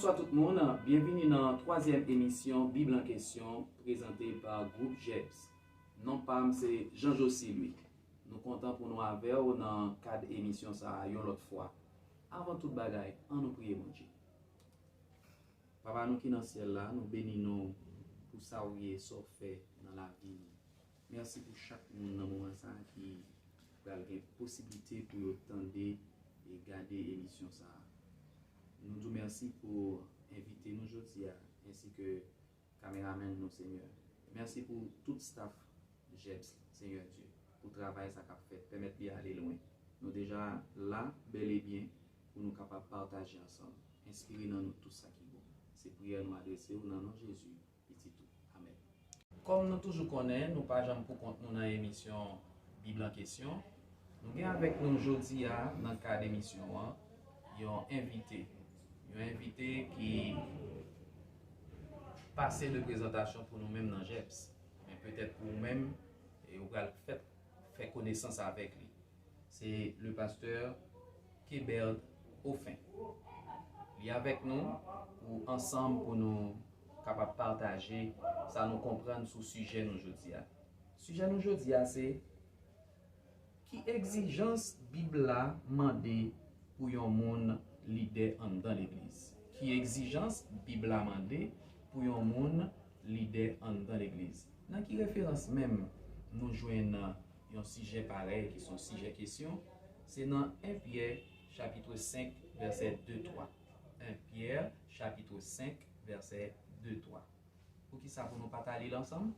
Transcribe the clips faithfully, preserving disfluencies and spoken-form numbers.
Bonswa tout moun, byenvini nan twazyèm emisyon Bib an Kesyon, prezante pa Gwoup Jebs. Non pa m se Jean Jocy Louis. Nou kontan pou nou avè w nan kad emisyon sa a yon lòt fwa. Avan tout bagay, ann nou priye Bondye. Papa nou ki nan syèl la, nou beni nou pou sa w ye, sa w fè nan lavi nou. Mèsi pou chak moun nan moman sa a ki pral gen posiblite pou yo tande e gade emisyon sa a. Nou di w mèsi pou envite nou jodi a, ensi ke kameramèn nou, Senyè. Mèsi pou tout staff Jebs, Senyè Dye, pou travay sa k ap fèt, pèmèt li ale lwen. Nou deja la, bèl e byen, pou nou kapab pataje ansanm. Enspire nan nou tout sa ki bon. Se priyè nou adrese w nan non Jezi, Pitit ou. Amèn. Kòm nou toujou konnen, nou pa janm pou kont nou nan emisyon Bib an Kesyon. Nou gen avèk nou jodi a, nan kad emisyon an, yon envite. Yon envite ki pase de prezantasyon pou nou menm nan Jebs. Men petèt pou ou menm, e ou pral fèt fè konesans avèk li. Se le pastè Keberd Ofen. Li avèk nou pou ansanm pou nou kapab pataje sa nou konprann sou sijè nou jodi a. Sijè nou jodi a se, ki egzijans Bib la mande pou yon moun lidè anndan legliz? Ki egzijans Bib la mande pou yon moun lidè anndan legliz? Nan ki referans menm nou jwenn yon sijè parèy ki se yon sijè kesyon? Se nan en Pyè chapit senk vèsè de twa. En Pyè chapit senk vèsè de twa. Poukisa pou nou pa ta li l ansanm?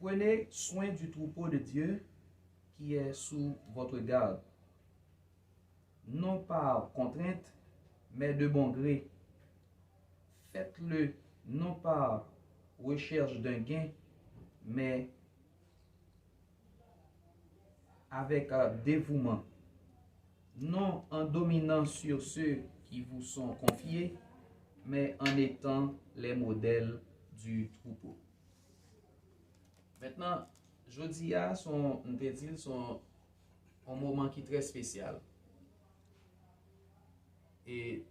Prenez soin du troupeau de Dieu qui est sous votre garde, non par contrainte, mais de bon gré. Faites-le non par recherche d'un gain, mais avec euh, dévouement, non en dominant sur ceux qui vous sont confiés, mais en étant les modèles du troupeau. Mentnan, jodi a, se yon, m te di l, se yon, yon moman ki trè espesyal. E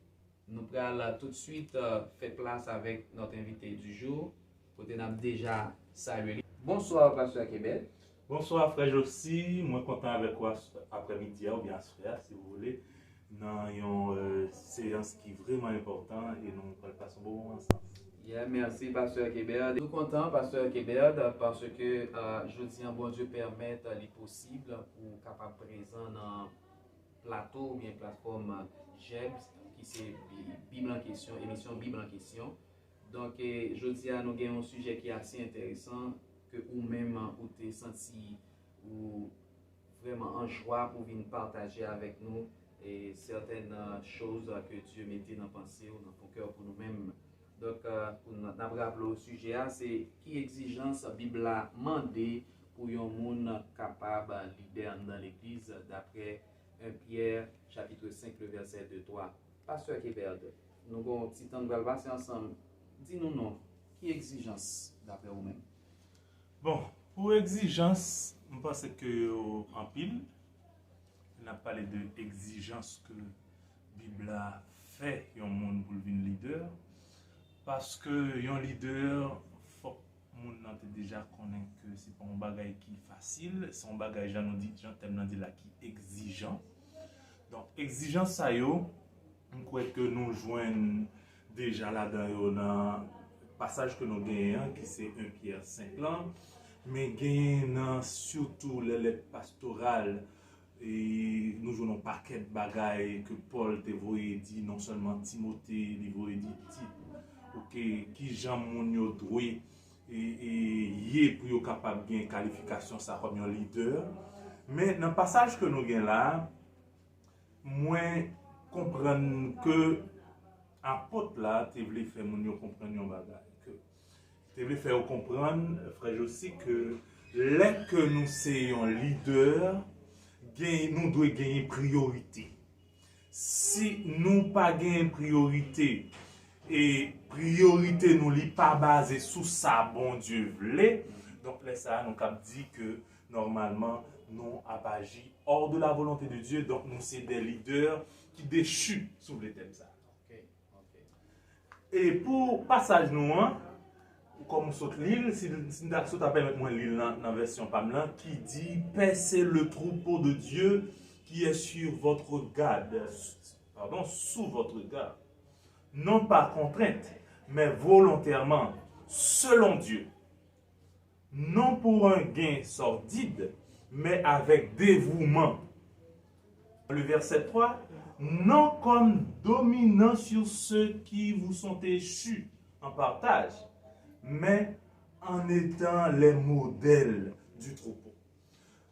nou pral tout swit euh, fè plas avèk nòt envite di jou, kote n ap deja salye li. Bonswa, Pastè Kebèd. Bonswa, Frè Jocy. Mwen kontan avèk ou as- aprèmidi a oubyen aswè a, si w vle, nan yon euh, seyans ki vrèman enpòtan e nou pral pase yon bon moman ansanm. Yeah, mèsi, Pastè Kebèd. Nou kontan, Pastè Kebèd, paske euh, jodi an, Bondye pèmèt li posib pou w kapab prezan nan plato oubyen platfòm Jebs, ki se Bi- Bib an Kesyon, emisyon Bib an Kesyon. Donk, e, jodi a, nou gen yon sijè ki ase enteresan, ke ou menm ou te santi ou vrèman an jwa pou vin pataje avèk nou e sètèn choz ke Dye mete nan panse w, nan fon kè w pou nou menm. Donk, euh, pou n n ap raple w sijè a, se ki egzijans Bib la mande pou yon moun kapab lidè anndan legliz, daprè en Pyè chapit senk, le vèsè de twa. Pastè Kebèd, nou gen yon ti tan nou pral pase ansanm. Di nou non, ki egzijans daprè ou menm? Bon, pou egzijans, m panse ke yo anpil. N ap pale de egzijans ke Bib la fè yon moun pou l vin lidè. Paske yon lidè, fòk moun nan te deja konnen ke se pa yon bagay ki fasil, se yon bagay, jan nou di, jan tèm nan di la, ki egzijan. Donk, egzijans sa yo, m kwè ke nou jwenn deja ladan yo nan pasaj ke nou genyen an, ki se en Pyè senk lan, men genyen nan sitou lè lèt pastoral, e nou jwenn yon pakèt bagay ke Pòl te voye di non sèlman Timote, li voye di Tit, oke, ki jan moun yo dwe e, e, ye pou yo kapab gen kalifikasyon sa kòm yon lidè. Men nan pasaj ke nou gen la, mwen konprann ke apot la te vle fè moun yo konprann yon bagay. Ke te vle fè yo konprann, Frè Jocy, ke lè ke nou se yon lidè, gen, nou dwe genyen priyorite. Si nou pa gen priyorite, e priyorite nou li pa baze sou sa Bondye vle, donk lè sa a nou kab di ke Nòmalman, nou ap aji hors de la volonté de Dieu, donk nou se de lidè ki dechi, si w vle tèm sa. E pou pasaj nou an, kòm ou sot li l, si, si n ta, si w ta pèmèt mwen li l nan, nan vèsyon pa m lan, ki di, Paissez le troupeau de Dieu qui est sur votre garde, pardon, sous votre garde, non par contrainte, mais volontairement, selon Dieu, non pour un gain sordide, mais avec dévouement. Le verset trois, non comme dominants sur ceux qui vous sont échus en partage, mais en étant les modèles du troupeau.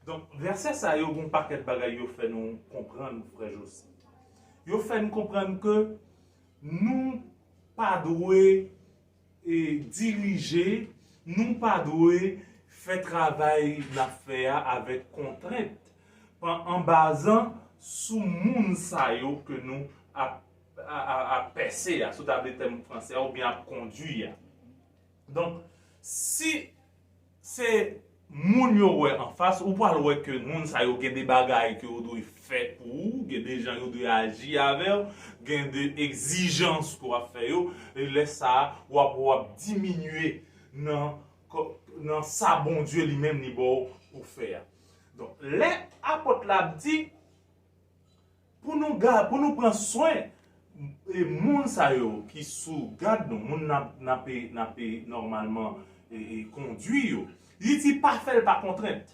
Donk, vèsè sa yo, gon pakèt bagay yo fè nou konprann, frè Josi. Yo fè n konprann ke nou pa dwe e dirije, nou pa dwe fè travay n ap fè a avèk kontrent, an, an bazan sou moun sa yo ke nou ap, a, a, ap pèse a, si w ta vle tèm franse a, oubyen ap kondui a. Donk, si se moun yo wè anfas, ou pral wè ke moun sa yo gen de bagay ke yo dwe fè pou ou, gen de jan yo dwe aji avè w, gen de egzijans ke w ap fè yo, e lè sa a, w ap, w ap diminye nan, nan sa Bondye li menm li ba w pou fè a. Donk, lè apot la ap di, pou nou ga-, pou nou pran swen e moun sa yo ki sou gad nou, moun n ap, n ap, n ap nòmalman e, e kondui yo. Li di pa fè l pa kontrent.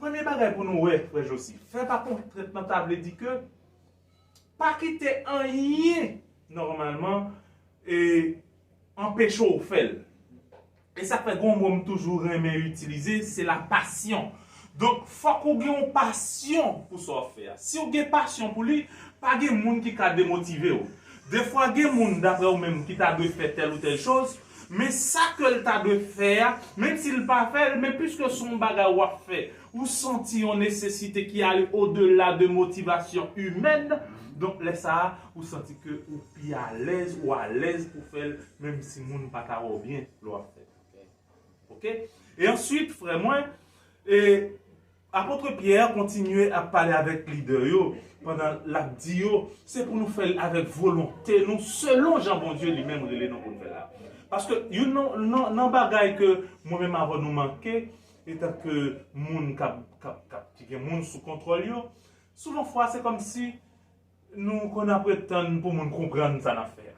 Premye bagay pou nou wè, frè Josi, fè pa kontrent nan ta vle di ke pa kite anyen nòmalman e anpeche w fè l. E sa k fè gon mo m toujou renmen itilize, se la passion. Donk, fòk ou gen yon pasyon pou sa w ap fè a. Si w gen pasyon pou li, pa gen moun ki ka demotive w. Defwa, gen moun, daprè w menm, ki ta dwe fè tèl ou tèl choz, men sa ke l ta dwe fè a, menm si l pa fè l, men piske se yon bagay w ap fè, ou santi yon nesesite ki ale odela de motivasyon imèn, donk lè sa a, ou santi ke ou pi alèz, ou alèz pou fè l, menm si moun pa ta wè w byen lè w ap fè l. Oke? E answit, frè mwen, e Apot Pyè kontinye ap pale avèk lidè yo, pandan l ap di yo, se pou nou fè l avèk volonte nou, selon jan Bondye li menm rele nou pou n fè l la. Paske youn nan, nan, nan bagay ke mwen menm avè w nou manke, etanke moun k ap, k ap, k ap, ki gen moun sou kontwòl yo, souvan fwa se kòmsi nou konn ap ret tann pou moun konprann sa n ap fè a.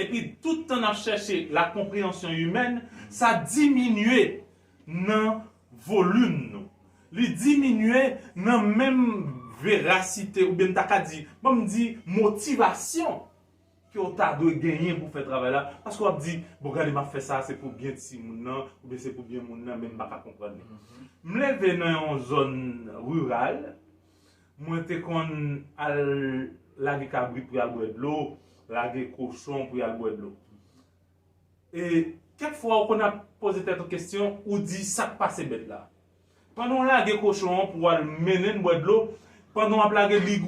Epi, tout tan n ap chèche la compréhension humaine, sa diminye nan volim nou. Li diminye nan menm verasite, oubyen m ta ka di, ban m di, motivasyon ke w ta dwe genyen pou fè travay la. Paske w ap di, bon, gade, m ap fè sa, se pou byen timoun nan, oubyen se pou byen moun nan, men m pa ka konprann li. M leve nan yon zòn riral, mwen te konn al lage kabrit pou y al bwè dlo, lage kochon pou y al bwè dlo. E kèk fwa, ou konn ap poze tèt ou kesyon, ou di, sa k pase bèt la? Pandan w lage kochon an pou w al mennen l bwè dlo, pandan w ap lage, li,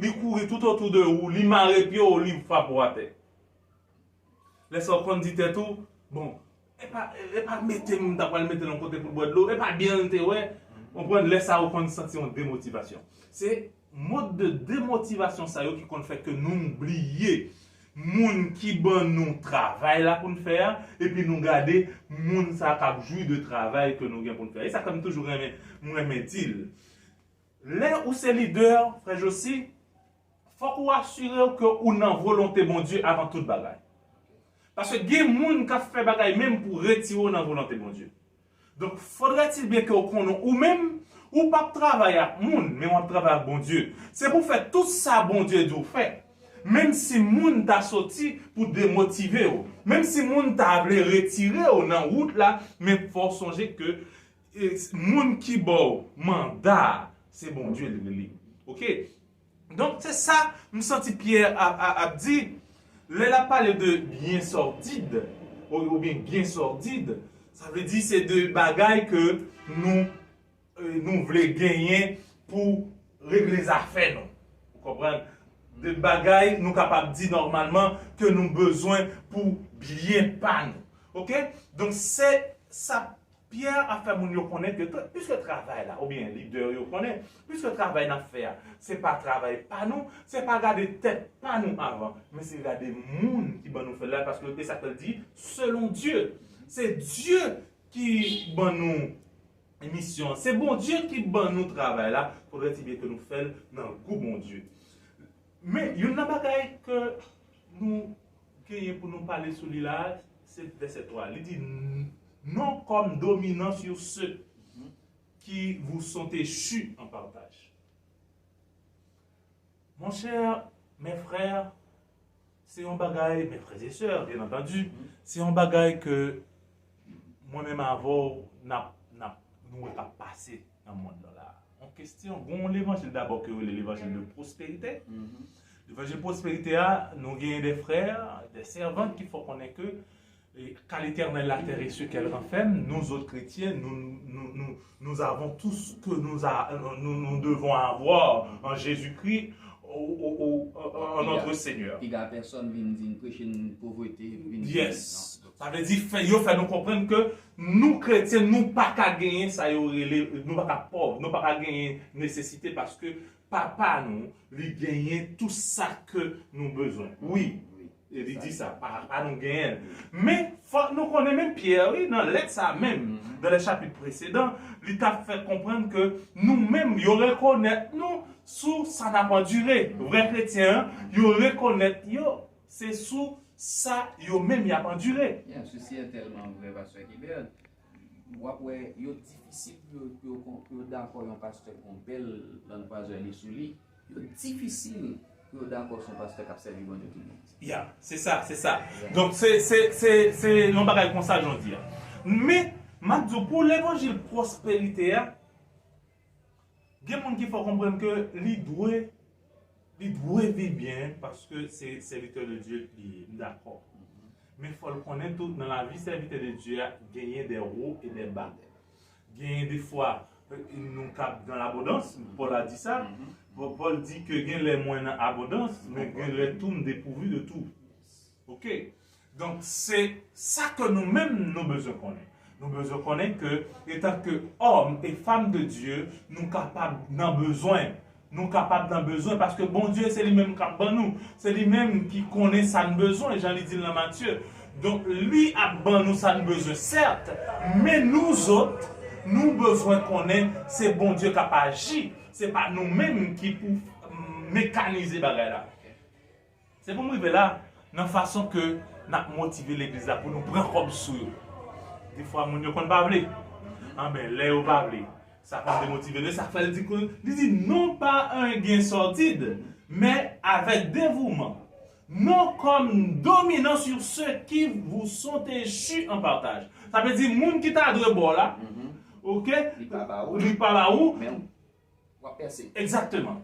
li kouri toutotou de ou, li mare pye w, li frape w atè. Lè sa w konn di tèt ou, bon, e pa, e pa mete m, m ta pral mete l yon kote pou l bwè dlo, e pa byen l te wè. Konprann, lè sa a ou konn santi yon demotivasyon. Se mòd de demotivasyon sa yo ki konn fè ke nou bliye moun ki ban nou travay la pou n fè a, epi nou gade moun sa a k ap jwi de travay ke nou gen pou n fè a. E sa fè m toujou renmen, m renmen di l. Lè ou se lidè, frè Josi, fòk ou asire w ke ou nan volonte Bondye avan tout bagay. Paske gen moun k ap fè bagay menm pou retire w nan volonte Bondye. Donk, fodrètil byen ke w konnen ou menm, ou p ap travay ak moun, men w ap travay ak Bondye. Se pou fè tout sa Bondye di w fè. Menm si moun ta soti pou demotive w, menm si moun ta vle retire w nan wout la, men fò w sonje ke e, moun ki ba w manda a, se Bondye li rele. Oke? Donk, se sa m santi Pyè ap, ap, ap di. Lè l ap pale de byen sòdid, ou, oubyen byen sòdid, sa vle di se de bagay ke nou, e, nou vle genyen pou regle zafè nou. Ou konprann? De bagay nou kapab di nòmalman ke nou bezwen pou byen pa nou. Oke? Donk, se sa Pyè ap fè moun yo konnen ke, piske travay la, oubyen lidè yo konnen, piske travay n ap fè a, se pa travay pa nou, se pa gade tèt pa nou avan, men se gade moun ki ban nou fè l la, paske e sa ke l di, selon Dye. Se Dye ki ban nou misyon an. Se Bondye ki ban nou travay la, fodre ti byen ke nou fè l nan gou Bondye. Men, youn nan bagay ke nou genyen pou nou pale sou li la, se vèsè twa. Li di, non comme dominant sur ceux qui vous sont échus en partage. Mon cher, mes frères, se yon bagay, mes frères et sœurs, bien entendu, se yon bagay ke mwen menm avè w, n ap, n ap, nou wè k ap pase nan mond lan la. Yon kesyon, gon levanjil dabò ke yo rele levanjil de pwosperite. Levanjil pwosperite a, nou genyen de frè, de sèvant ki fè konnen ke, et car l'Éternel la terre et ce qu'elle renferme, nous autres chrétiens, nous, nous, nous, nous avons tout ce que nous, a, nous, nous devons avoir en Jésus-Christ, au, au, au, en notre Seigneur. Piga pèsonn vin di n preche n povrete, vin di n, yes. Sa vle di, fè, yo fè nou konprann ke nou kretyen, nou pa ka genyen sa yo rele, nou pa ka pòv, nou pa ka genyen nesesite paske Papa nou, li genyen tout sa ke nou bezwen. Wi. E li di sa, pa, pa nou genyen l. Men, fòk nou konnen menm Pyè, wi, nan lèt sa menm, dans les chapitres précédents, li t ap fè konprann ke nou menm, yo rekonèt nou sou sa n ap andire. Vrè kretyen an, yo rekonèt yo, se sou sa yo menm y ap andire. Bien, ceci est tellement vrai, Pasteur Kibert. W ap wè, yo difisil pou yo, pou yo, pou yo dakò yon pastè k gon bèl Land Cruiser li sou li. Yo difisil pou yo dakò se yon pastè k ap sèvi Bondye tout bon. Ya, se sa, se sa. Donk, se, se, se, se yon bagay konsa, jan w di a. Men, m ap di w, pou levanjil pwosperite a, gen moun ki fè w konprann ke li dwe, li dwe viv byen, paske se sèvitè de Dye li ye, m dakò. Men fò l konnen tou, nan lavi sèvitè de Dye a, genyen de wo e de ba. Genyen de fwa, euh, nou kab dans l'abondance, Pòl a di sa. Pò-, Pòl di ke gen lè mwen nan abondans, men gen lè tou m depouvi de tou. Oke? Donk, se sa ke nou menm nou bezwen konnen. Nou bezwen konnen ke, etan ke òm e fanm de Dye, nou kapab nan bezwen. Nou kapab nan bezwen paske Bondye se li menm k ap ban nou. Se li menm ki konnen sa n bezwen, jan li di l nan Matye. Donk, li ap ban nou sa n bezwen, sèt, men nou zòt, nou bezwen konnen se Bondye k ap aji. Se pa nou menm ki pou, mm, mekanize bagay la. Se pou m rive la, nan fason ke n ap motive legliz la pou nou pran kòb sou yo. Defwa, moun yo konn pa vle. Anben, lè yo pa vle, sa konn demotive nou. Sa fè l di ke, li di, non pas un gain sordide, mais avec dévouement. Non comme dominant sur ceux qui vous sont échus en partage. Sa vle di, moun ki ta dwe ba w la, oke? Li pa ba ou. Li pa ba ou. Men w ap pèse. Egzakteman.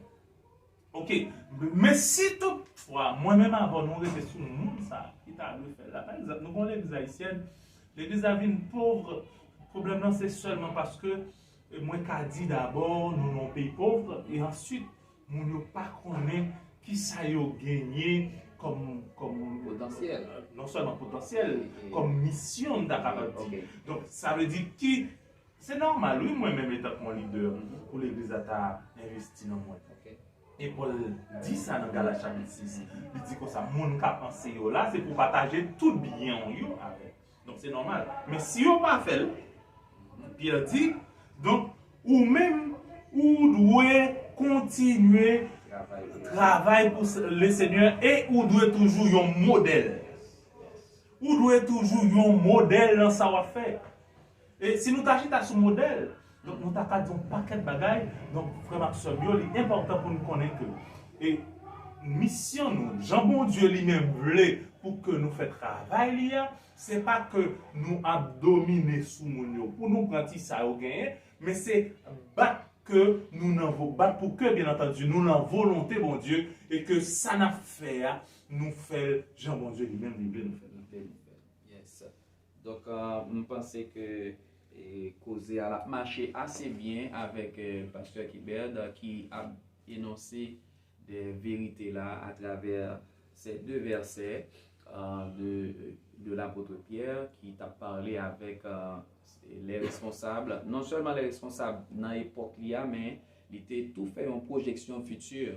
Oke. Men si toutfwa, mwen menm avè w, nou rete sou moun sa ki ta dwe fè l la. Pa egzanp, nou gon legliz ayisyèn, legliz la vin pòv, pwoblèm nan se sèlman paske, e, mwen ka di dabò, nou nan yon peyi pòv, e answit, moun yo pa konnen kisa yo genyen kòm, kòm, potansyèl. Non sèlman potansyèl, e, e, kòm misyon, m ta kapab di. Oke. Donk, sa vle di ki Se nòmal, wi, mwen menm, etan ke yon lidè, pou legliz la ta envesti nan mwen. E Pòl di sa nan Galat chapit sis. Li di konsa, moun k ap anseye w la, se pou pataje tout byen w yo avè l. Donk, se nòmal. Men si yo pa fè l, Pyè di, donk, ou menm, ou dwe kontinye travay pou Lesenyè e ou dwe toujou yon modèl. Ou dwe toujou yon modèl nan sa w ap fè. E si nou ta chita sou modèl, donk nou ta ka di yon pakèt bagay. Donk, frè m ak sè m yo, li enpòtan pou nou konnen ke, e, misyon nou, jan Bondye li menm vle pou ke nou fè travay li a, se pa ke nou ap domine sou moun yo pou nou pran ti sa yo genyen, men se bat ke nou nan vo-, bat pou ke, byen antandi, nou nan volonte Bondye e ke sa n ap fè a, nou fè l jan Bondye li menm li vle nou fè l. Yes. Donk, euh, m panse ke, e, koze a l ap mache ase byen avèk, euh, pastè Kibert, euh, ki ap enonse de verite la atravè se de vèsè, euh, de, euh, de l'apôtre Pierre ki t ap pale avèk euh, les responsables, non sèlman les responsables nan epòk li a, men li te tou fè yon pwojeksyon fiti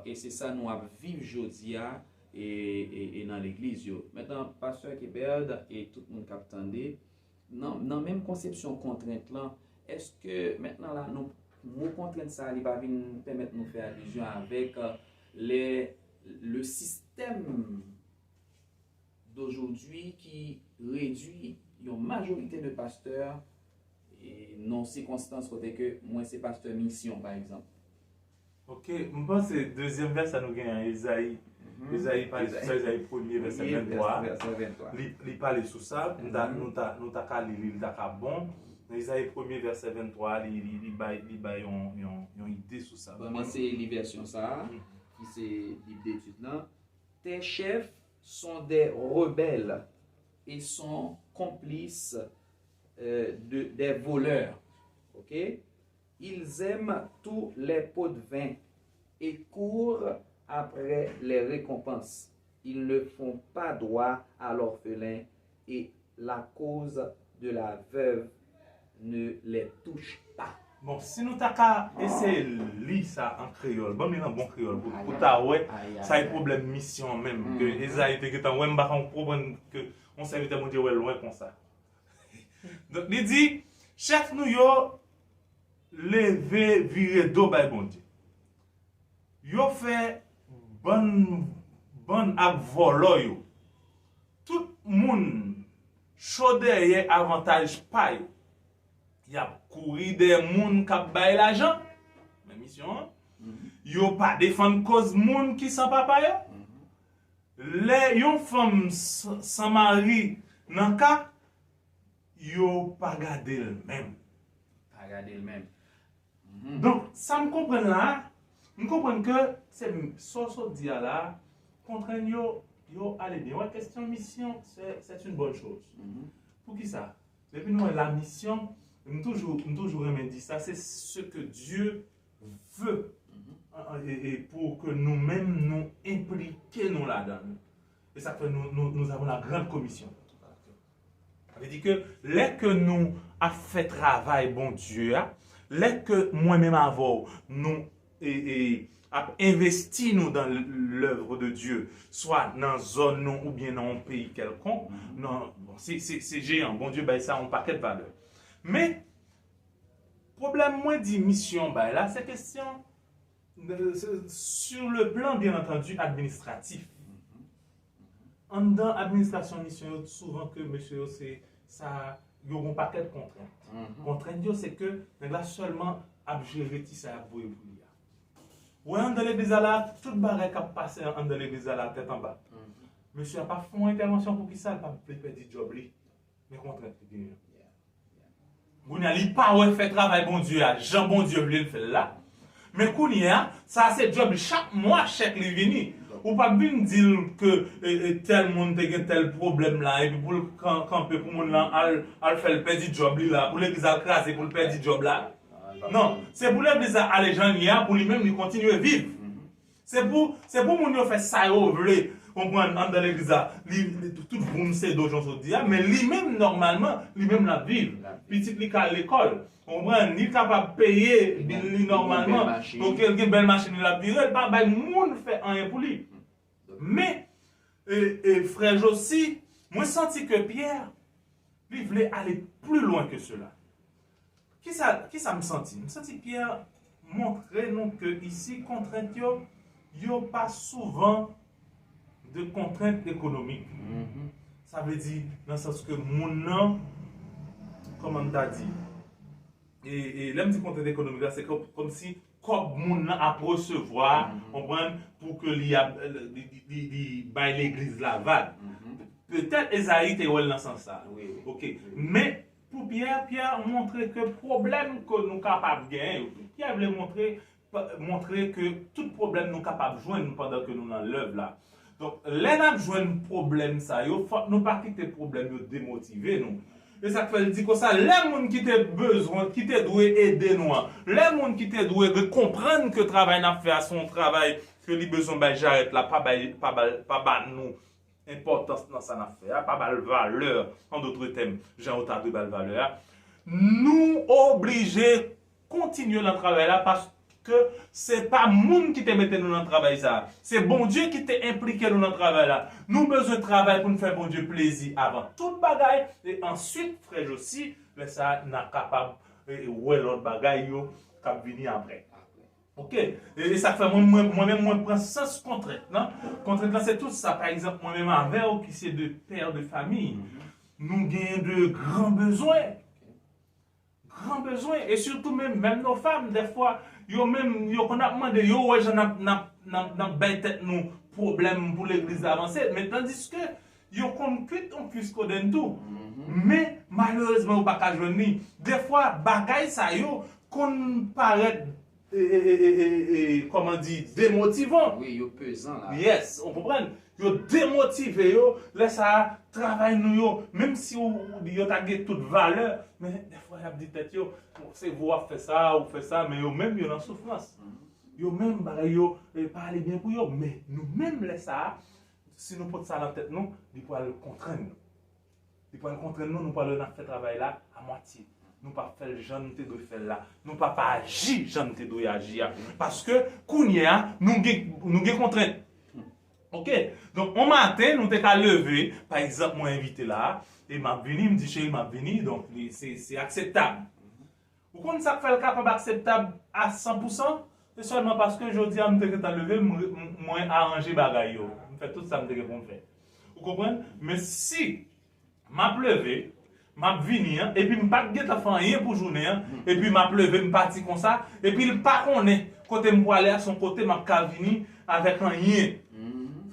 e se sa nou ap viv jodi a e, e, e nan legliz yo. Mentnan, pastè Keberd e tout moun k ap tande, nan, nan menm konsepsyon kontrent lan, èske mentnan la, nou, mo kontrent sa a, li pa vin pèmèt nou fè alizyon avèk euh, le, le système d'aujourd'hui ki redui yon majorite de pastè e nan sikonstans kote ke mwen se pastè misyon, pa egzanp. Ok, m panse dezyèm vèsè nou gen an Ezayi. Ezayi pale sou sa, Ezayi premye vèsè venntwa. Li, li pale sou sa, nou ta, nou ta, nou ta ka li li, li ta ka bon. Nan Ezayi premye vèsè venntwa, li, li, li bay, li bay yon, yon, yon ide sou sa. Bon, mwen se li vèsyon sa a, ki se Bib detid lan. Tes chefs sont des rebelles et sont complices euh, de, des voleurs. Ok? Ils aiment tous les pots de vin et courent après les récompenses. Ils ne font pas droit à l'orphelin et la cause de la veuve ne les touche pas. Bon, si nou ta ka eseye li sa an kreyòl, ban m li nan bon kreyòl pou, pou ta wè sa e pwoblèm misyon menm ke Ezayi te gentan wè, m pa konn konprann ke yon sèvitè Bondye wè lwen konsa. Donk li di, chèf nou yo leve vire do bay Bondye. Yo fè bann bann ak vòlò yo. Tout moun cho dèyè avantaj pa yo. Y ap kouri dèyè moun k ap bay lajan. Men misyon an. Yo pa defann koz moun ki san papa yo. Lè yon fanm san mari nan ka, yo pa gade l menm. Pa gade l menm. Donk, sa m konprann la, m konprann ke se sa w sot di a la, kontrenn yo, yo ale byen. Wè, kesyon misyon, c'est une bonne chose. Poukisa? Depi nou wè la mission, m toujou, m toujou renmen di sa, c'est ce que Dieu veut. E, e pou ke nou menm nou enplike nou ladan l. E sa k fè nou, nou, nous avons la grande commission. Sa vle di ke lè ke nou ap fè travay Bondye a, lè ke mwen menm avè w, nou e, e, ap envesti nou dans l'œuvre de Dieu, swa nan zòn nou oubyen nan yon peyi kèlkonk, nan, bon, se, se, se jeyan, Bondye bay sa yon pakèt valè. Men, pwoblèm mwen di misyon bay la, se kesyon, sur le plan, bien entendu, administratif. Anndan administrasyon misyon yo, souvan ke mesye yo se sa, yo gon pakèt kontrent. Kontrent yo, se ke nèg la sèlman ap jere ti sa y ap voye pou li a. Ou wè anndan legliz la la, tout bagay k ap pase anndan legliz la la, tèt anba. Mesye a pa fè yon entèvansyon poukisa l pa vle pèdi djòb li. Men kontrent li genyen. Kounye a, li pa wè fè travay Bondye a jan Bondye vle l fè l la. Men kounye a, sa a se djòb li. Chak mwa, chèk li vini. Ou p ap vin di l ke e, e, tèl moun te gen tèl pwoblèm la, epi pou l kan, kanpe pou moun lan al, al fè l pèdi djòb li la, pou legliz al kraze pou l pèdi djòb la. Non, se pou legliz la ale jan l ye a, pou li menm li kontinye viv. Se pou, se pou moun yo fè sa yo vle, konprann, anndan legliz la. Li, li, tout boum se do jan sot di a, men li menm, nòmalman, li menm l ap viv. Pitit li ka al lekòl. Konprann, li kapab peye bil li nòmalman. Ok, l gen bèl machin li l ap vire, l pa bay moun fè anyen pou li. Men, e, e, frè Josi, mwen santi ke Pyè, li vle ale pli lwen ke sela. Kisa, kisa m santi? M santi Pyè montre nou ke isi kontrent yo, yo pa souvan de kontrent ekonomik. Sa vle di, nan sans ke moun nan, kòman m ta di, e, e lè m di kontrent ekonomik la, se kòm, kòmsi kòb moun nan ap resevwa, konprann, pou ke li, ap, li, li, li, li bay legliz la vag. Petèt Ezayi te wè l nan sans sa. Ok. Men, pou Pyè, Pyè montre ke pwoblèm ke nou kapab genyen yo, Pyè vle montre, montre ke tout pwoblèm nou kapab jwenn pandan ke nou nan lèv la. Donk, lè n ap jwenn pwoblèm sa yo, fòk nou pa kite pwoblèm yo demotive nou. E sa k fè l di konsa, lè moun ki te bezwen, ki te dwe ede nou an, lè moun ki te dwe konprann ke travay n ap fè a se yon travay ke li bezwen bay jarèt la, pa bay, pa bay, pa ba nou enpòtans nan sa n ap fè a, pa ba l valè, an dòt tèm, jan yo ta dwe ba l valè a, nou oblije kontinye nan travay la, paske se pa moun ki te mete nou nan travay sa a. Se Bondye ki te enplike nou nan travay la. Nou bezwen travay pou n fè Bondye plezi avan tout bagay. E answit, frè Josi, lè sa a, n a kapab, e, wè lòt bagay yo k ap vini apre. Oke? E, e sa k fè mwen, mwen, mwen menm, mwen pran sans kontrent lan. Kontrent lan, se tout sa. Pa egzanp, mwen menm avè w ki se de pè de fami, nou genyen de gran bezwen. Gran bezwen. E sitou menm, menm nos femmes, dèfwa, yo menm, yo konn ap mande, yo wè jan n ap, n ap, n ap, n ap bay tèt nou pwoblèm pou legliz la avanse. Men tandiske yo konn kwit yon kwis kodenn tou. Men, malerezman, yo pa ka jwenn li. Dèfwa, bagay sa yo konn parèt, e, e, e, e, e, e, kòman di, demotivan. Wi, yo pezan la. Yes, ou konprann? Yo demotive yo, lè sa a, travay nou yo, menm si w, w, yo ta gen tout valè, men dèfwa y ap di tèt yo, se vou w ap fè sa, ou fè sa, men yo menm yo nan soufrans. Yo menm bagay yo, e, pa ale byen pou yo, men nou menm lè sa a, si nou pot sa nan tèt nou, li pral kontrenn nou. Li pral kontrenn nou, nou pral wè n ap fè travay la a mwatye. Nou p ap fè l jan nou te dwe fè l la. Nou p ap aji jan nou te dwe aji a. Paske, kounye a, nou gen, nou gen kontrent. Oke? Donk, yon maten, nou te ka leve, pa egzanp, mwen envite la, e m ap vini, m di, "Cheri, m ap vini," donk, li, se, se akseptab. Ou konn sa k fè l kapab akseptab a san pou san? Se sèlman paske jodi a m te gentan leve, m, m, mwen aranje bagay yo. M fè tout sa m te gen pou m fè. Ou konprann? Men si m ap leve, m ap vini an, epi m pa t gentan fè anyen pou jounen an, epi m ap leve, m pati konsa, epi l pa konnen kote m prale a, se yon kote m ap ka vini avèk anyen.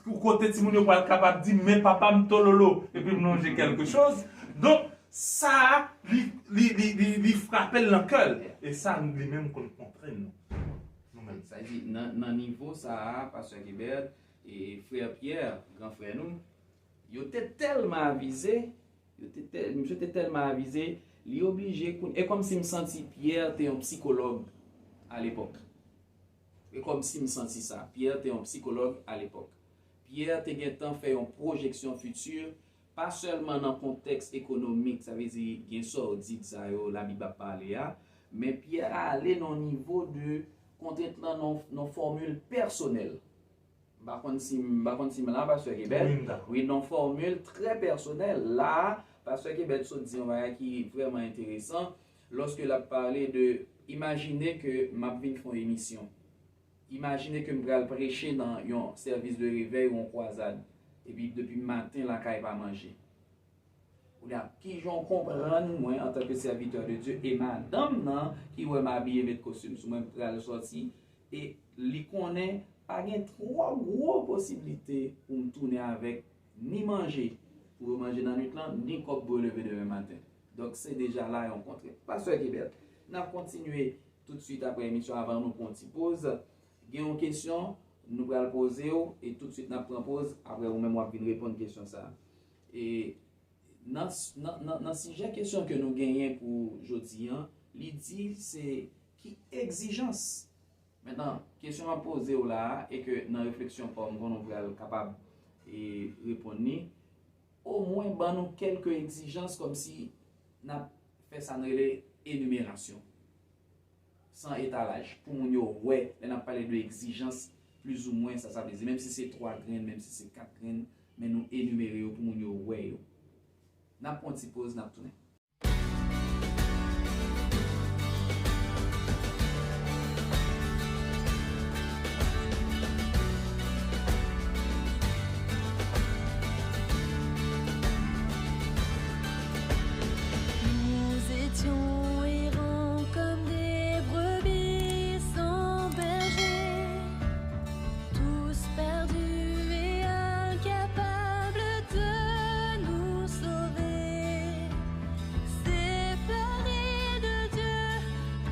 Ou kote timoun yo pral kapab di, "Men papa m tololo," epi m lonje kèlke choz. Donk, sa a, li, li, li, li, li frape l nan kè l. E sa, li menm konn kontrenn nou. Nou menm. Sa di, nan, nan nivo sa a, Pastè Kebert e frè Pierre, gran frè nou, yo te tèlman avize, yo te tè-, misye te tèlman avize, li oblije koun-, e kòmsi m santi Pierre te yon psikològ alepòk. E kòmsi m santi sa, Pierre te yon psikològ alepòk. Pierre te gentan fè yon pwojeksyon fiti, pa sèlman nan kontèks ekonomik, sa vle di gen sòdid sa yo Labib ap pale a, men Pierre ale nan yon nivo de kontrent lan nan, nan fòmil pèsonèl. M pa konn si m, m pa konn si m la, Pastè Kebert. Wi, m dakò. Wi, nan fòmil trè pèsonèl. La, Pastè Kebert sot di yon bagay ki vrèman enteresan, lòske l ap pale de, imajine ke m ap vin fè yon emisyon. Imajine ke m pral preche nan yon sèvis de revèy ou yon kwazad, epi depi maten lakay pa manje. Kounye a, kijan w konprann mwen antanke sèvitè de Dye e madanm nan ki wè m abiye met kostim sou mwen, m pral sòti, e li konnen pa gen twò gwo posiblite pou m tounen avèk ni manje pou yo manje nan nwit lan, ni kòb pou yo leve demen maten. Donk, se deja la yon kontrent. Pastè Kebert, n ap kontinye toutswit apre emisyon, avan nou pran yon ti poz. Gen yon kesyon, nou pral poze w, e toutswit n ap pran poz, apre ou menm w ap vin reponn kesyon sa a. E nan, nan, nan, nan sijè kesyon ke nou genyen pou jodi a, li di se ki egzijans. Mentnan, kesyon m ap poze w la a, e ke nan refleksyon pa w, m konnen w pral kapab, e, reponn li, omwen ban nou kèlke egzijans kòmsi n ap fè sa n rele enimerasyon. San etalaj, pou moun yo wè, lè n ap pale de egzijans, plizoumwen, sa sa vle di, menm si se twa grenn, menm si se kat grenn, men nou enimere yo pou moun yo wè yo. N ap pran ti poz, n ap tounen. Nous étions errants comme des brebis sans berger, tous perdus et incapables de nous sauver, séparés de Dieu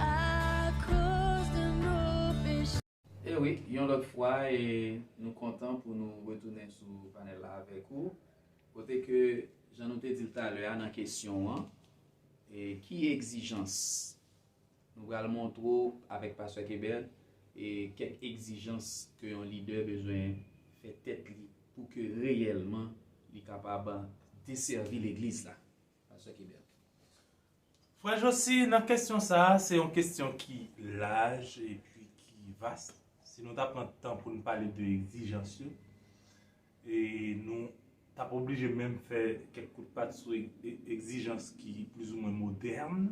à cause de nos péchés. E wi, yon lòt fwa, e nou kontan pou nou retounen sou panèl la avèk ou. Kote ke, jan nou te di l talè a nan kesyon an, e ki egzijans? Nou pral montre w avèk Pastè Kebert, e kèk egzijans ke yon lidè bezwen fè tèt li pou ke reyèlman li kapab desèvi legliz la. Pastè Kibert. Frè Josi, nan kesyon sa a, se yon kesyon ki laj epi ki vas. Si nou ta pran tan pou n pale de egzijans yo, e nou t ap oblije menm fè kèk kout pat sou e- e- egzijans ki plizoumwen modèn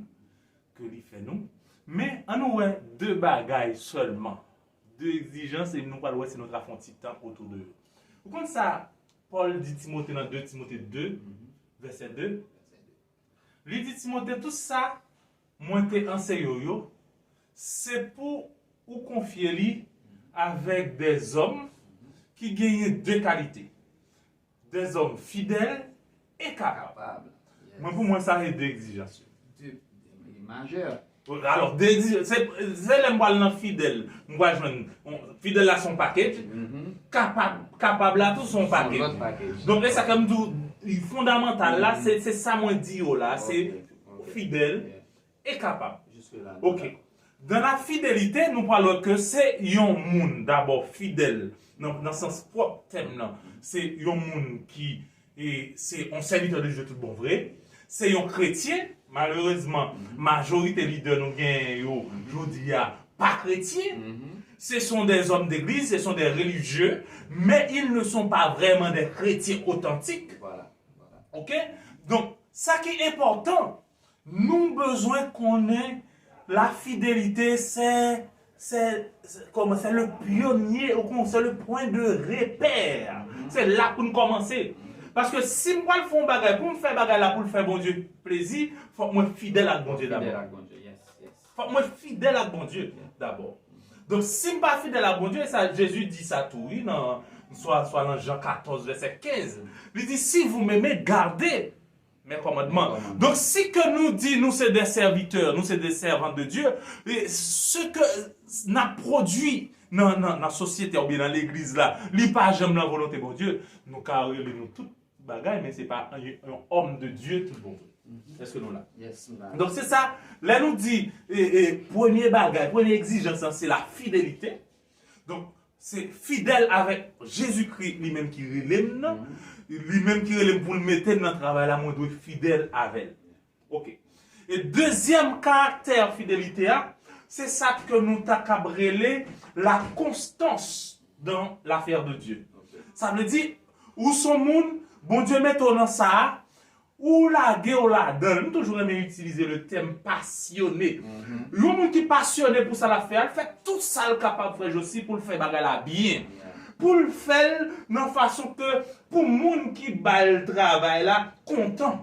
ke li fè nou. Men, ann nou wè de bagay sèlman, de egzijans, e nou pral wè si nou ta fè yon ti tan otou de yo. Ou konn sa Pòl di Timote nan de Timote de, vèsè de? Li di Timote, tout sa mwen te anseye w yo, se pou ou konfye li avèk dèzòm ki genyen de kalite, dèzòm fidèl e kapab. Kapab. Mwen, pou mwen, sa se de egzijans yo. De majè. Alò, de egzijans, se se lè m pral nan fidèl, m pral jwenn, on- fidèl la se yon package, Mhm. kapab, kapab la tou se yon Son package. Lòt package. Donk, e sa ke m di w, fondamantal la, Mhm. se se sa mwen di yo la, se Ok, ok. fidèl Yeah. e kapab. Jusque là. Ok. Dan la fidelite, nou pral wè ke se yon moun dabò fidèl, nan, nan sans pwòp tèm nan, se yon moun ki e, se yon sèvitè de Dye tout bon vre, se yon kretyen, malerezman, majorite lidè nou genyen yo jodi a pa kretyen. Mhm. Ce sont des hommes d'église, ce sont des religieux, mais ils ne sont pas vraiment des chrétiens authentiques. Voilà. Voilà. Ok? Donk, sa ki enpòtan, nou bezwen konnen la fidelite, se, se, se, kòman, se le pionnier, ou kon, se le point de repère. Se la pou n kòmanse. Paske si m pral fè yon bagay, pou m fè bagay la pou l fè Bondye plezi, fòk mwen fidèl ak Bondye Fidèl dabò. Ak Bondye, yes, yes. Fòk mwen fidèl ak Bondye dabò. Donk, si m pa fidèl ak Bondye, e sa Jezi di sa tou, wi, nan, swa, swa nan Jan katòz, vèsè kenz. Li di, si vous m'aimez, gardez mes commandements. Donk, si ke nou di nou se de sèvitè, nou se de sèvan de Dye, e se ke n ap pwodui nan, nan, nan sosyete a oubyen nan legliz la, li pa janm nan volonte Bondye, nou ka rele nou tout bagay, men se pa yon, yon homme de Dieu tout bon vre. Èske nou la? Yes, nou la. Donk, se sa, lè nou di, e, e, premye bagay, premye egzijans lan, se la fidelite. Donk, se fidèl avèk Jezikri, li menm ki rele m nan. Li menm ki rele m pou l mete m nan travay la, mwen dwe fidèl avè l. Ok. E dezyèm karaktè fidelite a, se sa ke nou ta kab rele la constance dans l'affaire de Dieu. Sa vle di, ou se yon moun, Bondye mete w nan sa a, ou lage w ladan l. M toujou renmen itilize le tèm pasyone. Yon moun ki pasyone pou sa l ap fè a, l fè tout sa l kapab, frè Josi, pou l fè bagay la byen. Pou l fè l nan fason ke, pou moun ki ba l travay la kontan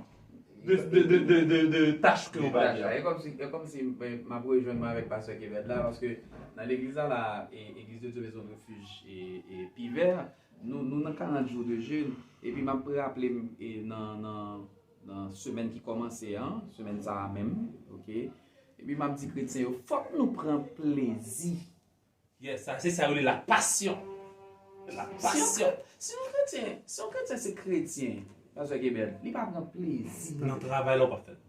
de, de, de, de, de, de tach ke w ba li a. E kòmsi, e kòmsi, ben, m ap rejwenn mwen avèk pastè Kevèd la, paske nan legliz la, la, e, Église de Dieu Maison de Refuge e, e Pivè, nou, nou nan karant jou de jèn, epi m ap raple m, e, nan, nan, nan semèn ki kòmanse an, semèn sa a menm, ok? Epi m ap di kretyen yo, fòk nou pran plezi. Yes, sa, se sa yo rele la passion. La passion. Si yon kretyen, si yon kretyen se kretyen, pastè Kevèd, li pa pran plezi. Nan travay la, ou pa fè l.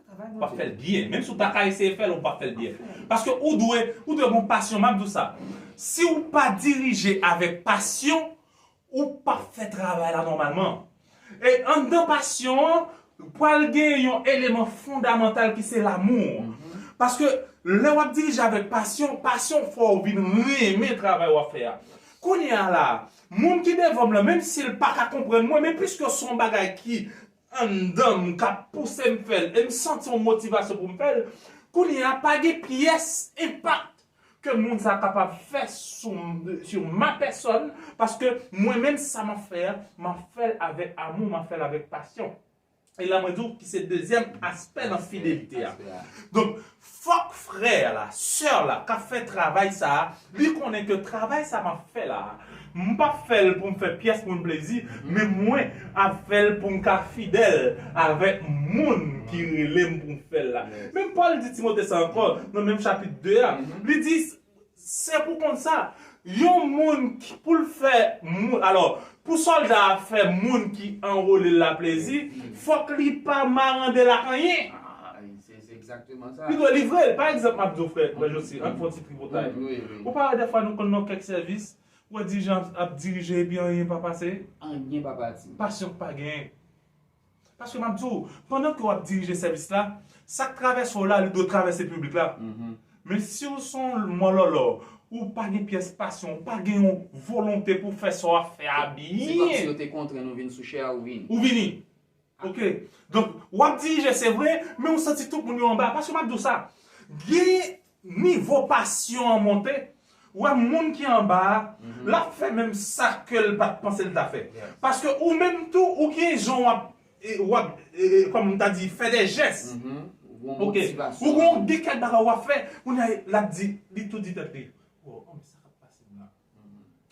Travay Ou pa fè l Bondye. Byen. Menm si w ta ka eseye fè l, ou pa fè l byen. Paske ou dwe, ou dwe gon pasyon, m ap di w sa. Si w pa dirije avèk pasyon, ou p ap fè travay la nòmalman. E anndan pasyon an, pral gen yon eleman fondamantal ki se lamou. Paske lè w ap dirije avèk pasyon, pasyon fè w vin renmen travay w ap fè a. Kounye a la, moun ki devan m lan, menm si l pa ka konprann mwen, men piske se yon bagay ki anndan m k ap pouse m fè l, e m santi yon motivasyon pou m fè l, kounye a pa gen pyès enpak ke moun sa kapab fè sou, sou ma pèsòn, paske mwen menm sa m ap fè a, m ap fè l avèk amou, m ap fè l avèk pasyon. E la mwen di w ki se dezyèm aspè nan fidelite a. Donk, fòk frè la, sè la, k ap fè travay sa a, li konnen ke travay sa m ap fè la a, m p ap fè l pou m fè pyès moun plezi, men mwen ap fè l pou m ka fidèl avèk moun ki rele m pou m fè l la. Menm Pòl di Timote sa ankò, nan menm chapit de a, li di, se pou konsa, yon moun ki, pou l fè moun, alò, pou sòlda a fè moun ki anwole l la plezi, fòk li pa marande l ak anyen. Ah, se, se egzakteman sa. Li dwe livre l. Pa egzanp, m ap di w, frè, frè Josi, ann fè yon ti tripotay. Wi, wi. Ou pa wè, dèfwa, nou konn nan kèk sèvis, Ou wè dirijan ap dirije epi anyen pa pase? Anyen pa pati. Pasyon pa genyen. Paske m ap di w, pandan ke w ap dirije sèvis la, sa k travèse w la, li dwe travèse piblik la. Men si w se yon mòlòlò, ou pa gen pyès pasyon, ou pa gen yon volonte pou fè sa w ap fè a byen. Se kòmsi yo te kontrenn ou vin sou chè a, ou vini. Ou vini. Ok. Donk, w ap dirije, se vre, men ou santi tout moun yo anba. Paske m ap di w sa, gen nivo pasyon an monte, ou wè moun ki anba a, l ap fè menm sa ke l pa t panse l ta fè. Paske ou menm tou, ou gen jan w ap, e, w ap, e, e, kòm m ta di, fè de jès. Ok. Ou gon de kèk bagay w ap fè, kounye a l ap di, li tou di tèt li, oh, oh, men sa k ap pase m la.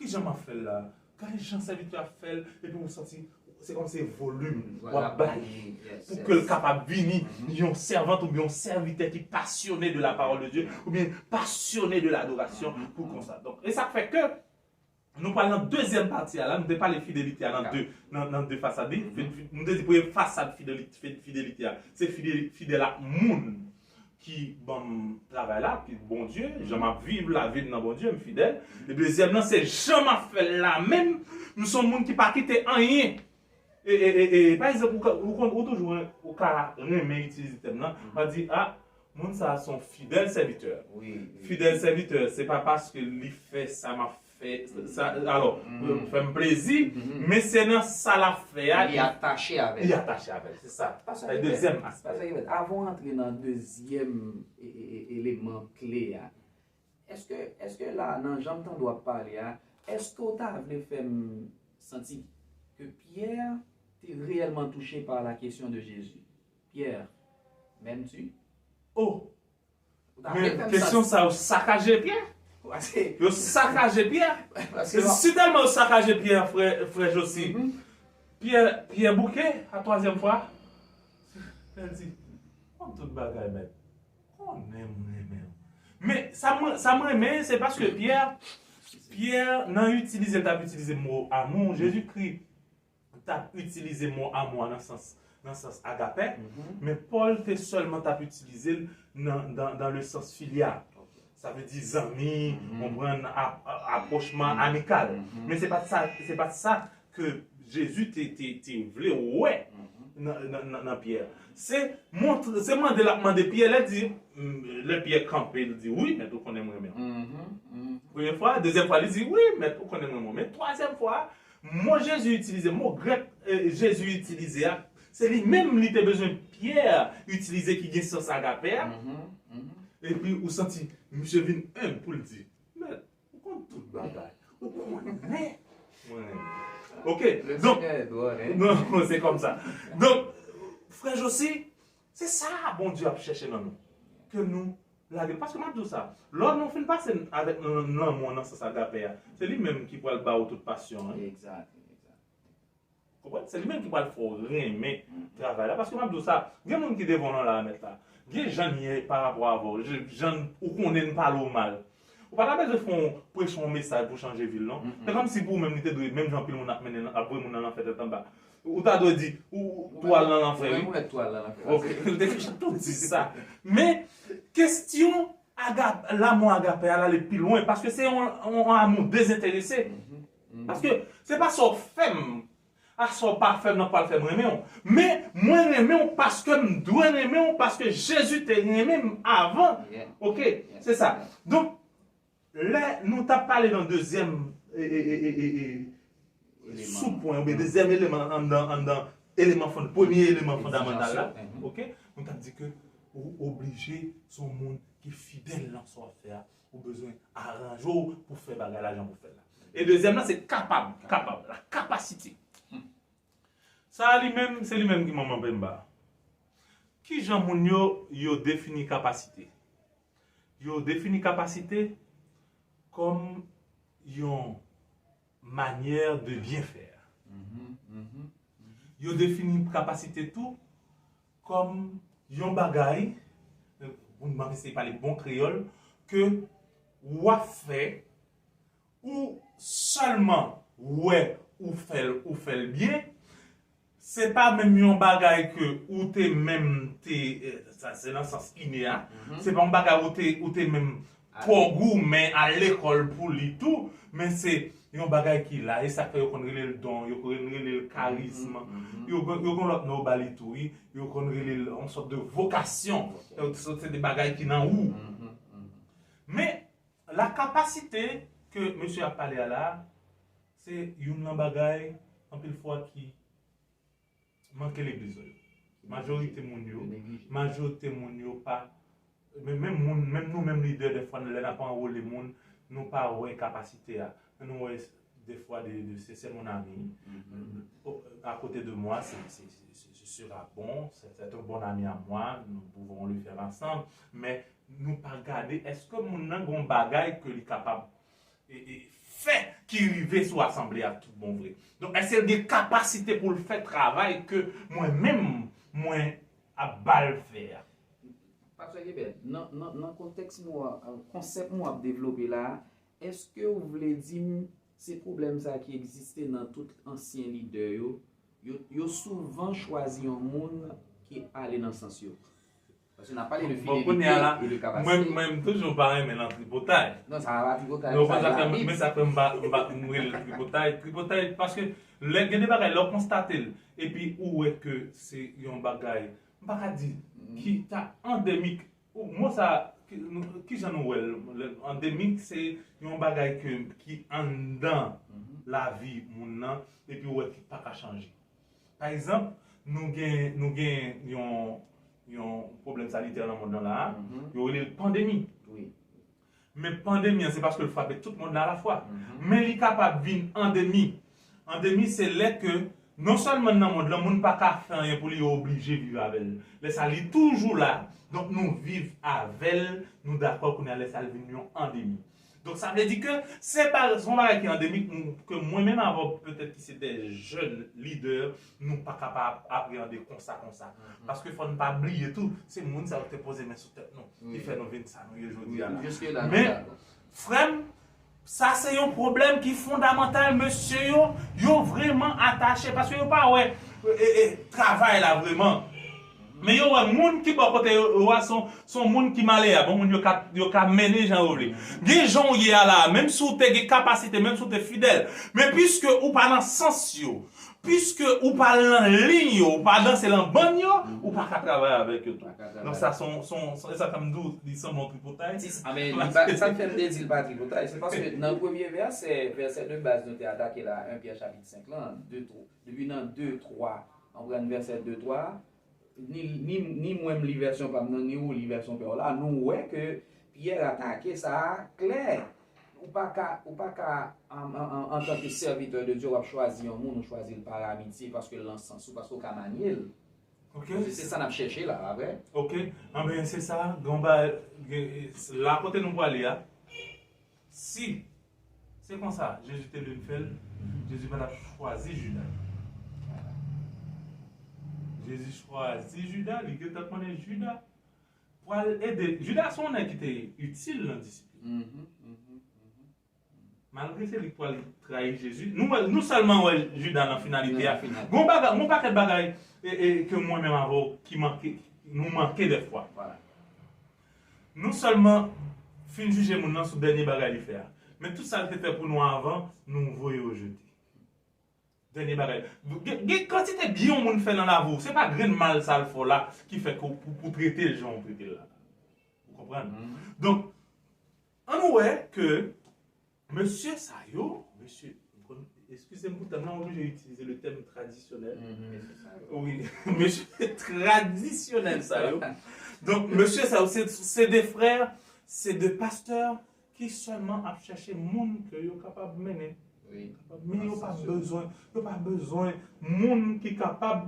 Kijan m ap fè l la? Gade jan sèvitè a ap fè l, epi ou santi se kòm se volim w ap ba li pou ke l kapab vini yon sèvant oubyen yon sèvitè ki pasyone de la parole de Dieu oubyen pasyone de ladorasyon pou konsa. Donk, e sa k fè ke nou pral nan dezyèm pati a la, nou te pale fidelite a nan de, nan, nan de fasad li. Nou te di premye fasad fidelite, fidelite a, se fidèl, fidèl ak moun ki ban m travay la, ki Bondye, jan m ap viv lavi m nan Bondye, m fidèl. E dezyèm nan, se jan m ap fè l la menm, m se yon moun ki pa kite anyen. E, e, e, e, pa egzanp, ou, ka- ou, konn- ou toujou ren- ou ka renmen itilize tèm nan, pa di, a, moun sa a se yon fidèl sèvitè. Fidèl sèvitè, se pa paske li fè sa m ap fè, sa, alò, fè m plezi, men se nan sa l ap fè a, li atache avè l. Li atache avè l, se sa. Sa e dezyèm aspè. Pastè Yvette, avan w antre nan dezyèm e- e- e- eleman kle a, èske, èske la, nan jan m tande w ap pale a, èske w ta vle fè m santi ke Pyè te reyèlman touche pa la kesyon de Jezi? Pyè, menm ti? Oh! Men kesyon sa yo sakaje Pyè. Yo sakaje Pyè. E si tèlman yo sakaje Pyè, frè, frè Josi, Pyè, Pyè bouke a twazyèm fwa. L di, konn tout bagay, mèt. Konnen m renmen w. Men sa m, sa m renmen, se paske Pyè, Pyè, nan itilize, l t ap itilize mo amou, Jezikri t ap itilize mo amou a nan sans, nan sans agape, men Pòl te sèlman t ap itilize l nan, dans, dans le sens filial. Sa vle di zanmi, konprann, ap- ap- apwochman amikal. Men se pa t sa, se pa t sa ke Jezi te, te, te vle wè nan, nan, nan, nan Pyè. Se montre, se mande l ap mande Pyè, lè di, lè Pyè kanpe, l di, wi, mèt, ou konnen m renmen w. Premye fwa, dezyèm fwa, li di, wi, mèt, ou konnen m renmen w. Men twazyèm fwa, mo Jezi itilize, mo grèk, eh, Jezi itilize a, se li menm li te bezwen Pyè itilize ki gen sans agape a. Epi ou santi misye vin enb pou l di, mèt, ou konn tout bagay. Ou konnen mwen renmen w. Ok, donk, non, se kòmsa. Donk, frè Josi, se sa Bondye ap chèche nan nou. Ke nou lage l. Paske m ap di w sa, lè nou fin pase avèk lanmou an nan sans agape a, se li menm ki pral ba w tout pasyon an. Konprann? Se li menm ki pral fè w renmen travay la. Paske m ap di w sa, gen moun ki devan w nan la, mèt la. Gen jan n ye pa rapò avè w, jan ou konnen n pale w mal. Ou pa ta bezwen fè yon preche yon mesaj pou chanje vi l, non. Se kòmsi pou ou menm li te dwe, menm jan anpil moun ap mennen, ap voye moun nan lanfè tèt anba. Ou ta dwe di, ou, ou tou al nan lanfè, wi. Ou te tou di sa. Men, kesyon aga, lanmou agape a, l ale pi lwen, paske se yon, yon amou dezenterese. Paske se pa sa w fè m, a sa w pa fè m nan k pral fè m renmen w. Men mwen renmen w paske m dwe renmen w, paske Jezi te renmen m avan. Ok, se sa. Donk, lè nou t ap pale nan dezyèm e, e, e, e, e, e, soupwen, oubyen dezyèm eleman anndan, anndan eleman fon, premye eleman fondamantal la, ok, nou t ap di ke ou oblije se yon moun ki fidèl nan sa w ap fè a. Ou bezwen aranje w pou fè bagay la jan pou fè l la. E dezyèm nan, se kapab, kapab, la kapasite. Sa a li menm, se li menm ki manman penba. Kijan moun yo, yo defini kapasite? Yo defini kapasite kòm yon manyè de byen fè. Yo defini kapasite tou kòm yon bagay, m ap eseye pale bon kreyòl, ke w ap fè, ou sèlman wè ou fè l, ou fè l byen, se pa menm yon bagay ke ou te menm te, eh, sa se nan sans ine a, se pa yon bagay ou te, ou te menm twò goumen al lekòl pou li tou, men se Yon bagay ki la, e sa k fè yo konn rele l don, yo konn rele l karizm, yo konn, yo konn lòt non yo ba li tou, wi, yo konn rele l yon sòt de vokasyon. Se, se de bagay ki nan ou. Men, la kapasite ke mesye ap pale a la, se youn nan bagay, anpil fwa, ki manke legliz yo. Majorite moun yo, majorite moun yo pa, men, menm moun, menm nou menm lidè, dèfwa, lè n ap anwole moun, nou pa wè kapasite a. Nou wè dèfwa de, de c'est, c'est mon ami. À côté de moi, c'est, c'est, c'est, ce sera bon, c'est, c'est un bon ami à moi, nous pouvons le faire ensemble. Men nou pa gade, èske moun nan gon bagay ke li kapab e, e, fè ki rive sou asanble a tout bon vre. Donk, èske l gen kapasite pou l fè travay ke mwen menm, mwen ap ba l fè a? Pastè Gilbert, nan, nan, nan kontèks nou a, konsèp nou ap devlope la, èske w vle di m se pwoblèm sa ki egziste nan tout ansyen lidè yo, yo, yo souvan chwazi yon moun ki ale nan sans yo? Paske n ap pale de fidelite e de kapasite. Mwen, mwen, m toujou pa renmen nan tripotay. Non, sa pa tripotay. Non, sa se labib. Men sa fè m pa, m pa, m rele l tripotay. Tripotay, paske lè, gen de bagay, lè w konstate l, epi ou wè ke se yon bagay, m pa ka di, ki ta andemik. Mo sa, ki, kijan nou wè l? Andemik, se yon bagay ke, ki anndan lavi moun nan, epi ou wè ki pa ka chanje. Pa egzanp, nou gen, nou gen yon, yon pwoblèm sanitè nan mond lan la a, yo rele l pandemi. Men pandemi an, se paske l frape tout mond lan alafwa. Men li kapab vin andemi. Andemi, se lè ke non sèlman nan mond lan, moun pa ka fè anyen pou li, yo oblije viv avè l. Lè sa, li toujou la. Donk, nou viv avè l, nou dakò kounye a, lè sa, l vin yon andemi. Donk, sa vle di ke se pa, se yon bagay ki andemik, ke mwen menm avè w, petèt ki se de jèn lidè, nou pa ka pa apreyande konsa, konsa. Paske fò n pa bliye tou, se moun sa yo te poze men sou tèt nou, ki fè nou vin sa nou ye jodi a la. Men, frè m, sa se yon pwoblèm ki fondamantal, mesye yo, yo vrèman atache, paske yo pa wè e, e, travay la vrèman. Men yo wè moun ki bò kote yo, yo a se yon, se yon moun ki maleab, yon moun yo ka, yo ka mennen jan yo vle. Gen jan w ye a la, menm si w te gen kapasite, menm si w te fidèl, men piske ou pa nan sans yo, piske ou pa nan liy yo, ou pa danse nan bann yo, ou pa ka travay avèk yo tou. Donk sa se yon, se yon, se sa k ap di w, li sanble yon tripotay. Ti, a, men li pa, sa k fè m te di l pa tripotay, se paske nan premye vèsè, vèsè de baz nou te atake la, en Pyè chapit senk lan, de, depi nan de, twa, konprann vèsè de, twa, ni, ni, ni mwen m li vèsyon pa m nan, ni ou li vèsyon pa w la, nou wè ke Pyè atake sa a klè. Ou pa ka, ou pa ka, an, an, an, antanke sèvitè de Dye, w ap chwazi yon moun, ou chwazi l pa amitye, paske l nan sans ou, paske w ka manye l. Ok. Se, se sa n ap chèche la, pa vre? Ok. Anben, se sa, gen yon ba, la kote nou prale a, si se konsa Jezi te vle l fè l, Jezi pa t ap chwazi Jida. Jezi chwazi Jida, li gentan konnen Jida pral ede. Jida se yon nèg ki te itil nan disip li. Malgre se li k pral trayi Jezi, nou wè, nou sèlman wè Jida nan finalite a. Gen yon bagay, gen yon pakèt bagay e, e, ke mwen menm avè w ki manke, nou manke dèfwa. Nou sèlman fin jije moun nan sou dènye bagay li fè a. Men tout sa l te fè pou nou anvan, nou voye yo jete. Dènye bagay. Gen, gen kantite byen yon moun fè nan lavi w, se pa grenn mal sa l fè w la ki fè ke w, pou, pou trete l jan w trete l la. Ou konprann? Donk, ann wè ke mesye sa yo, mesye, eskize m pou tèm nan, m oblije itilize le tèm tradisyonèl. Wi, mesye tradisyonèl sa yo. Donk, mesye sa yo, se, se de frè, se de pastè ki sèlman ap chèche moun ke yo kapab mennen. Men yo pa bezwen, yo pa bezwen moun ki kapab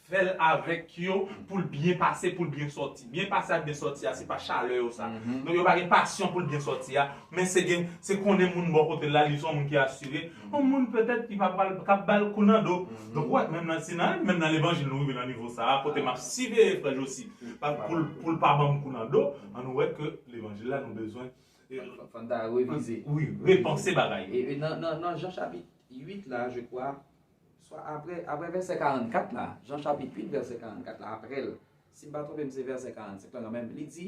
fè l avèk yo pou l byen pase, pou l byen sòti. Byen pase ak byen sòti a, se pa chalè yo sa. Donk yo pa gen pasyon pou l byen sòti a, men se gen, se konnen moun bò kote l la, li se yon moun ki asire, yon moun petèt ki pa pral, k ap ba l kou nan do. Donk ou wè, menm nan, si nan, menm nan levanjil nou rive nan nivo sa a, kote m ap siveye frè Josi, pou l, pou l pa ban m kou nan do, ann wè ke levanjil la nou bezwen Fò n ta revize. Wi, repanse bagay yo. E, e nan, nan, nan Jan chapit uit la, je crois, swa apre, apre vèsè karannkat la, Jan chapit uit, vèsè karannkat la, apre l, si m pa twonpe m, se vèsè karannsenk la kanmenm, li di,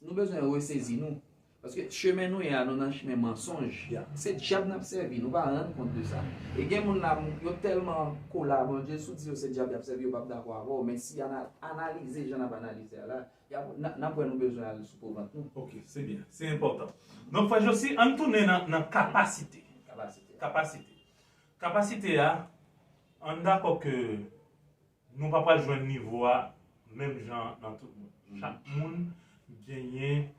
nou bezwen resezi nou. Paske chemen nou ye a, nou nan chemen mansonj. Se dyab n ap sèvi, nou pa rann kont de sa. E gen moun la, yo tèlman kole a Bondye, si w di yo se dyab y ap sèvi, yo p ap dakò avè w. Men si y analize jan n ap analize a la, y ap, n ap wè nou bezwen al sou po vant nou. Ok, se byen, se enpòtan. Donk, frè Josi, ann tounen nan, nan kapasite. Kapasite. Kapasite. Kapasite a, ann dakò ke nou pa pral jwenn nivo a menm jan nan tout moun. Chak moun genyen,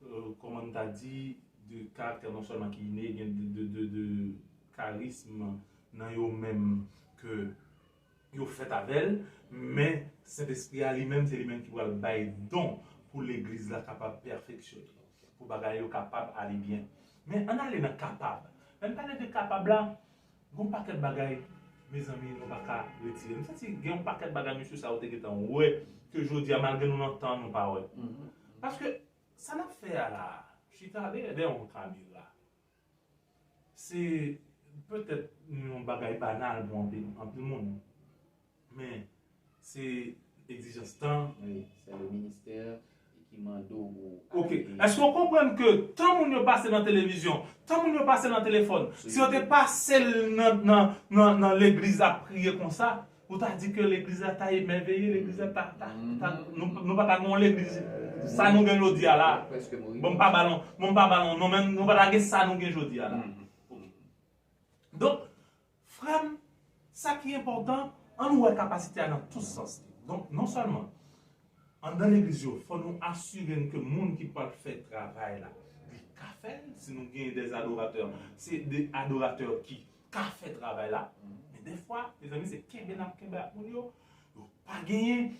euh, kòman n ta di, de karaktè non sèlman ki ine, gen de, de, de, de karism nan yo menm ke yo fèt avè l, men Sentespri a li menm, se li menm ki pral bay don pou legliz la kapab pèfeksyone, pou bagay yo kapab ale byen. Men ann ale nan kapab. Lè n pale de kapab la, gon pakèt bagay, mezanmi, nou pa ka retire. M santi gen yon pakèt bagay mesye sa yo te gentan wè, ke jodi a, malgre nou nan tan, nou pa wè. Paske sa n ap fè a la, chita dèyè, dèyè yon kamera, se petèt yon bagay banal pou anpil, anpil moun. Men, se egzijans tan. Wi, se le ministè ki mande w pou. Ok. Èske w konprann ke tan moun yo pase nan televizyon, tan moun yo pase nan telefòn, si yo te pase l nan, nan, nan, nan legliz ap priye konsa, ou ta di ke legliz la ta emèveye, legliz la ta, ta, ta, nou, nou pa ta gen yon legliz, sa nou gen jodi a la. Bon, m pa ba l yon, bon, m pa ba l yon non, men nou pa ta gen sa nou gen jodi a la. Donk, frè m, sa ki enpòtan, ann wè kapasite a nan tout sans li. Donk, non sèlman, anndan legliz yo, fò nou asire n ke moun ki pral fè travay la, li ka fè l. Si nou gen de adoratè, se de adoratè ki ka fè travay la. Men defwa, mezanmi, se kenbe n ap kenbe ak moun yo. Yo pa genyen.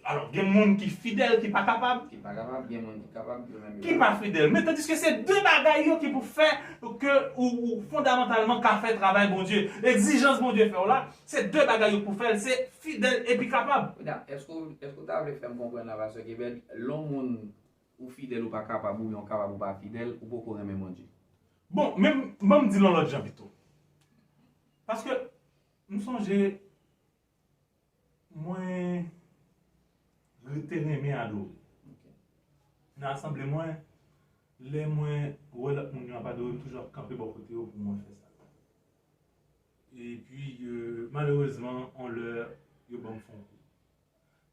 Alò, gen moun ki fidèl, ki pa kapab. Ki pa kapab, gen moun ki kapab, yo menm yo pa. Ki pa fidèl. Men tandiske se de bagay yo ki pou fè ke ou, ou fondamantalman ka fè travay Bondye. Egzijans Bondye fè w la, se de bagay yo pou fè l, se fidèl epi kapab. Kounye a, èske w, èske w ta vle fè m konprann la, pastè Kebèd, lè yon moun ou fidèl ou pa kapab, oubyen ou kapab ou pa fidèl, ou poko renmen Bondye? Bon, men ban m di l yon lòt jan pito. Paske m sonje mwen te renmen adore. Nan asanble mwen, lè mwen wè lòt moun yo ap adore, m toujou ap kanpe bò kote yo pou mwen fè sa. Epi, euh, malerezman, on lè, yo ban m fè yon kou.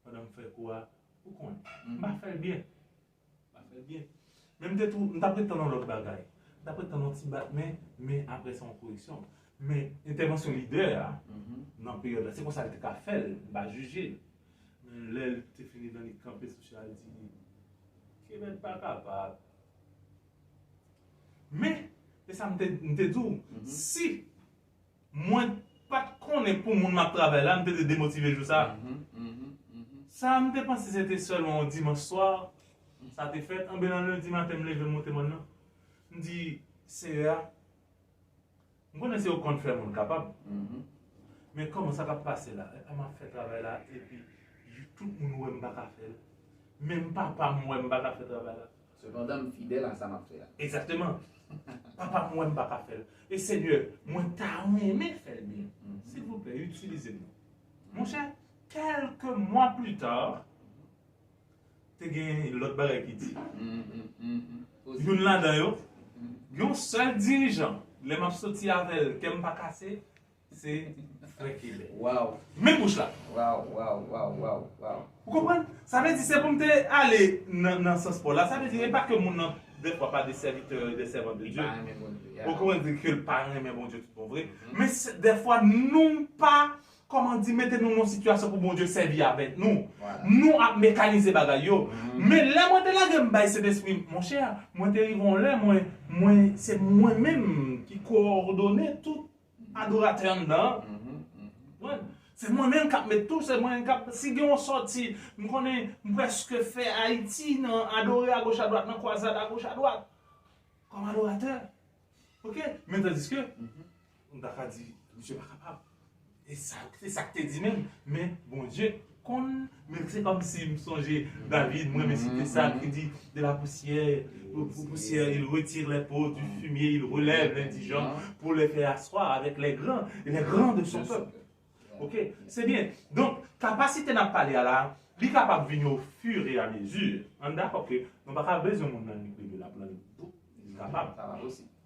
Pandan m fè kou a, ou konnen, m pa fè l byen. M pa fè l byen. Men m te tou, m t ap ret tann yon lòt bagay. M t ap ret tann yon ti bat men, men apre sa yon koreksyon. Men entèvansyon lidè a, nan peryòd la, se konsa l te ka fè l, m pa jije l. Men lè l te fini dan li kanpe sou chè a, l di, Kebèd pa kapab. Men, e sa m te, m te di w, si mwen pa t konnen pou moun m ap travay la, m te demotive jou sa. Sa m te panse se te sèlman yon dimanch swa sa te fèt. Anben nan lendi maten, m leve, m monte mòn nan. M di, Seyè, m konnen se ou konn fè moun kapab. Men kòman sa k ap pase la? Epa m ap fè travay la, epi tout moun wè m pa ka fè l. Menm papa m wè m pa ka fè travay la. Sepandan, m fidèl a sa m ap fè a. Egzakteman. Papa m wè m pa ka fè l. E Senyè, mwen ta renmen fè l byen. Silvouplè, itilize m non. Monchè, kèlke mwa pli ta, te gen lòt bagay ki di. Youn ladan yo, yon sèl dirijan, lè m ap soti avè l, kè m pa kase, se frè Kebèd. Waw. Men bouch la. Waw, waw, waw, waw, waw. Ou konprann? Sa vle di se pou m te ale nan, nan sans pa w la. Sa vle di e pa ke moun nan dèfwa pa de sèvitè, de sèvant de Dye. Ou konprann di ke l pa renmen Bondye tout bon vre. Men se, dèfwa nou pa, kòman di, mete nou nan sitiyasyon pou Bondye sèvi avèk nou. Nou ap mekanize bagay yo. Men lè mwen te lage m bay Sentespri, monchè, mwen te rive yon lè, mwen, mwen, se mwen menm ki kowòdone tout adoratè anndan an. Se mwen menm k ap met tou, se mwen k ap, si gen yon sòti, m konnen m prèske fè Ayiti nan adore agoch adwat, nan kwazad agoch adwat, kòm adoratè. Ok? Men tandiske, m ta ka di, misye pa kapab. E sa, se sa k te di menm. Men Bondye konn, men se kòmsi m sonje David, mwen renmen site sa, ki di, de la poussière, pour, pour poussière, il retire les peaux, du fumier, il relève l'indigent pour les faire asseoir avec les grands, et les grands de son peuple. Ok? Se byen. Donk, kapasite n ap pale a la, Li kapab vini au fur et à mesure. Ann dakò ke nou pa ka bezwen moun nan nik leve l ap rann li kapab.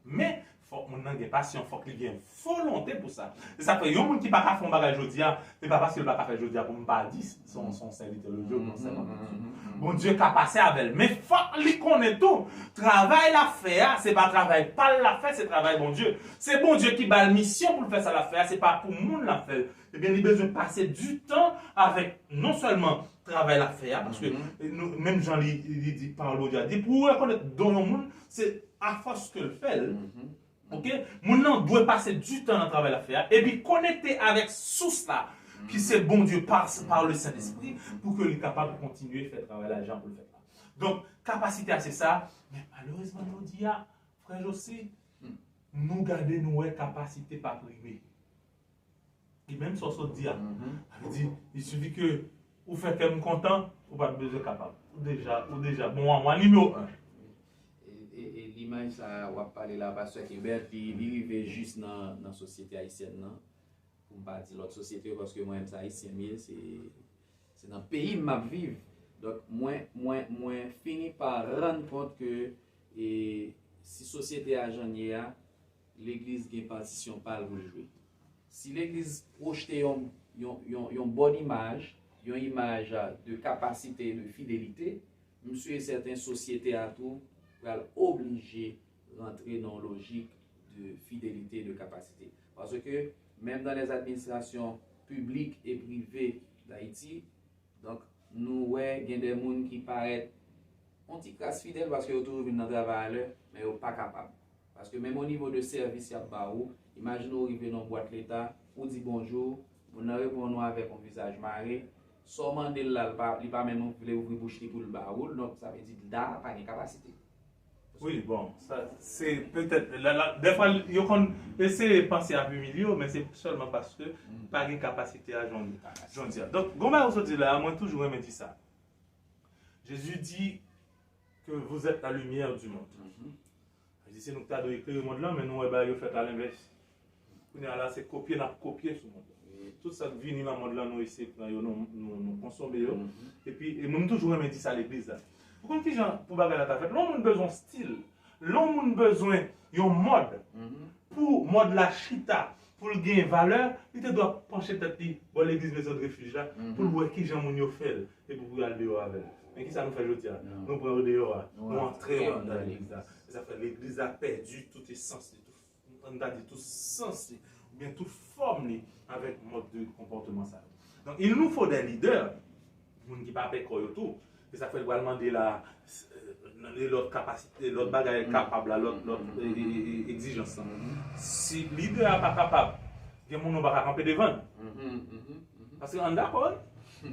Men, fòk moun nan gen pasyon, fòk li gen volonte pou sa. Se sa k fè yon moun ki pa ka fè yon bagay jodi a, se pa paske l pa ka fè jodi a pou m pa di se yon, se yon sèvitè de Dye, yon sèvant de Dye. Bondye ka pase avè l, men fòk li konnen tou, travay l ap fè a, se pa travay pa l l ap fè, se travay Bondye. Se Bondye ki ba l misyon pou l fè sa l ap fè a, se pa pou moun l ap fè l. Ebyen, li bezwen pase du tan avèk non sèlman travay l ap fè a, paske nou, menm jan li, li di, pawòl Bondye a di, pou w rekonèt don yon moun, se afòs ke l fè l. Oke? Moun nan dwe pase du tan nan travay l ap fè a, epi konekte avèk sous la, ki se Bondye pa, pa le Sentespri, pou ke li kapab kontinye fè travay la jan pou l fè l la. Donk, kapasite a se sa, men malerezman, jodi a, frè Josi, nou gade, nou wè kapasite pa prime. E menm sa w sot di a, sa vle di, il suffit ke ou fè kè m kontan, ou pa t bezwen kapab. Ou deja, ou deja bon an mwa nimewo en. E, e, e limaj sa a w ap pale la, pastè Kibert, li, li rive jis nan, nan sosyete ayisyèn nan. Pou m pa di lòt sosyete yo, paske mwen menm se ayisyen m ye, se, se nan peyi m m ap viv. Donk, mwen, mwen, mwen fini pa rann kont ke e, si sosyete a jan l ye a, legliz gen patisyon pa l pou l jwe. Si legliz pwojte yon, yon, yon, yon bòn imaj, yon imaj a, de kapasite, de fidelite, m si e sèten sosyete a tou pral oblije rantre nan yon lojik de fidelite, de kapasite. Paske, menm dans les administrations publiques et privées d'Haïti, donk, nou wè gen de moun ki parèt yon ti kras fidèl paske yo toujou vin nan travay alè, men yo pa kapab. Paske menm o nivo de sèvis y ap ba ou, imajine w rive nan yon bwat leta, ou di bonjou, moun nan reponn ou avèk yon vizaj mare, sa w mande l la, li pa, li pa menm vle ouvri bouch li pou l ba ou l, donk sa vle di la pa gen kapasite. Wi, bon, sa, se petèt, la, la, dèfwa, yo konn eseye panse ap imilye w, men se sèlman paske pa gen kapasite a jan, jan di a. Donk, gon bagay ou sot di la, mwen toujou renmen di sa. Jezi di que vous êtes la lumière du monde. Sa vle di se nou ki ta dwe eklere mond lan, men nou wè bagay yo fèt alenvès. Kounye a la, se kopye n ap kopye sou mond lan. Tout sa k vini nan mond lan, nou eseye pran yo, nou, nou, nou konsome yo. Epi, e mwen, m toujou renmen di sa legliz la. Ou konn kijan pou bagay la ta fèt? Lè yon moun bezwen yon stil, lè yon moun bezwen yon mòd, pou mòd la chita, pou l gen valè, li te dwe panche tèt li bò legliz Maison de Refuge la, pou l wè kijan moun yo fè l, epi pou y al deyò avè l. Men kisa nou fè jodi a? Nou pran yo deyò a, nou antre yo anndan legliz la. Se sa k fè legliz la pèdi tout esans li, tout, ann ta di tout sans li, oubyen tout fòm li avèk mòd de konpòteman sa yo. Donk, il nous faut des leaders, moun ki pa pè kò yo tou. Se sa k fè l pral mande la, s- nan de lòt kapasite, lòt bagay kapab la, lòt, lòt e- e- e- egzijans lan. Si lidè a pa kapab, gen moun ou pa ka kanpe devan l. Paske ann dakò, wi.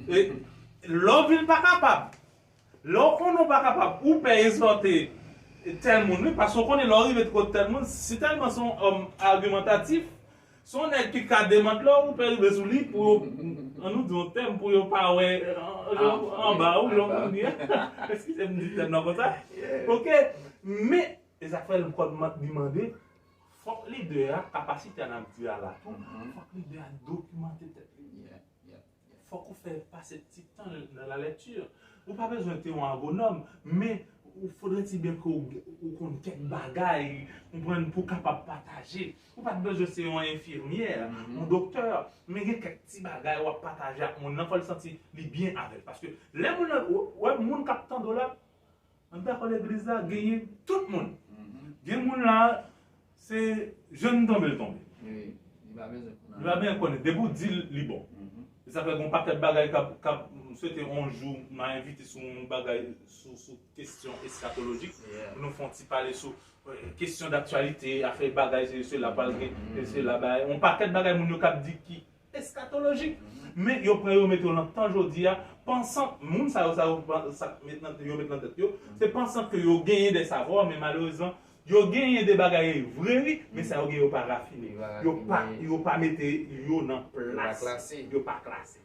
E lè w vin pa kapab, lè w konnen w pa kapab, ou pè egzòte tèl moun, wi, paske w konnen lè w rive kot tèl moun, si tèlman se yon òm agimantatif, se yon nèg ki ka demantle w, ou pè rive sou li pou yo, ann nou di yon tèm, pou yo pa wè, anba ou, jan moun di a. Eskize m di tèm nan konsa. Oke, men, e sa k fè l kòd li mande, fòk lidè a, kapasite a n ap di a la tou, fòk lidè a dokimante tèt li. Fòk ou fè pase ti tan nan la lecture. Ou pa bezwen te yon agwonòm, men ou fodre ti byen ke ou, ou konn kèk bagay, konprann, pou w kapab pataje. Ou pa t bezwen se yon enfimyè, yon doktè, men gen kèk ti bagay w ap pataje ak moun nan, fò l santi li byen avè l. Paske lè moun nan, w- wè moun k ap tande w la, ann dakò legliz la, genyen tout moun. Gen moun la, se jèn tonbe l tonbe. Wi, li pa bezwen konnen. Li pa bezwen konnen. Depi w di l, li bon. E sa fè gen yon pakèt bagay k ap, k ap, m swete yon jou, m a envite sou yon bagay, sou, sou kesyon eskatolojik. Pou nou fè yon ti pale sou, eh, kesyon daktyalite, afè bagay, se, se la pral gen, se la bagay. Yon pakèt bagay moun yo k ap di ki eskatolojik. Men yo pran yo mete yo nan tan jodi a, pansan, moun sa yo, sa yo, sa met nan, yo met nan tèt yo, se pansan ke yo genyen de savwa, men malerezman, yo genyen de bagay vre, wi, men sa yo gen yo pa rafine. Yo pa, yo pa mete yo nan plas. Yo pa klase.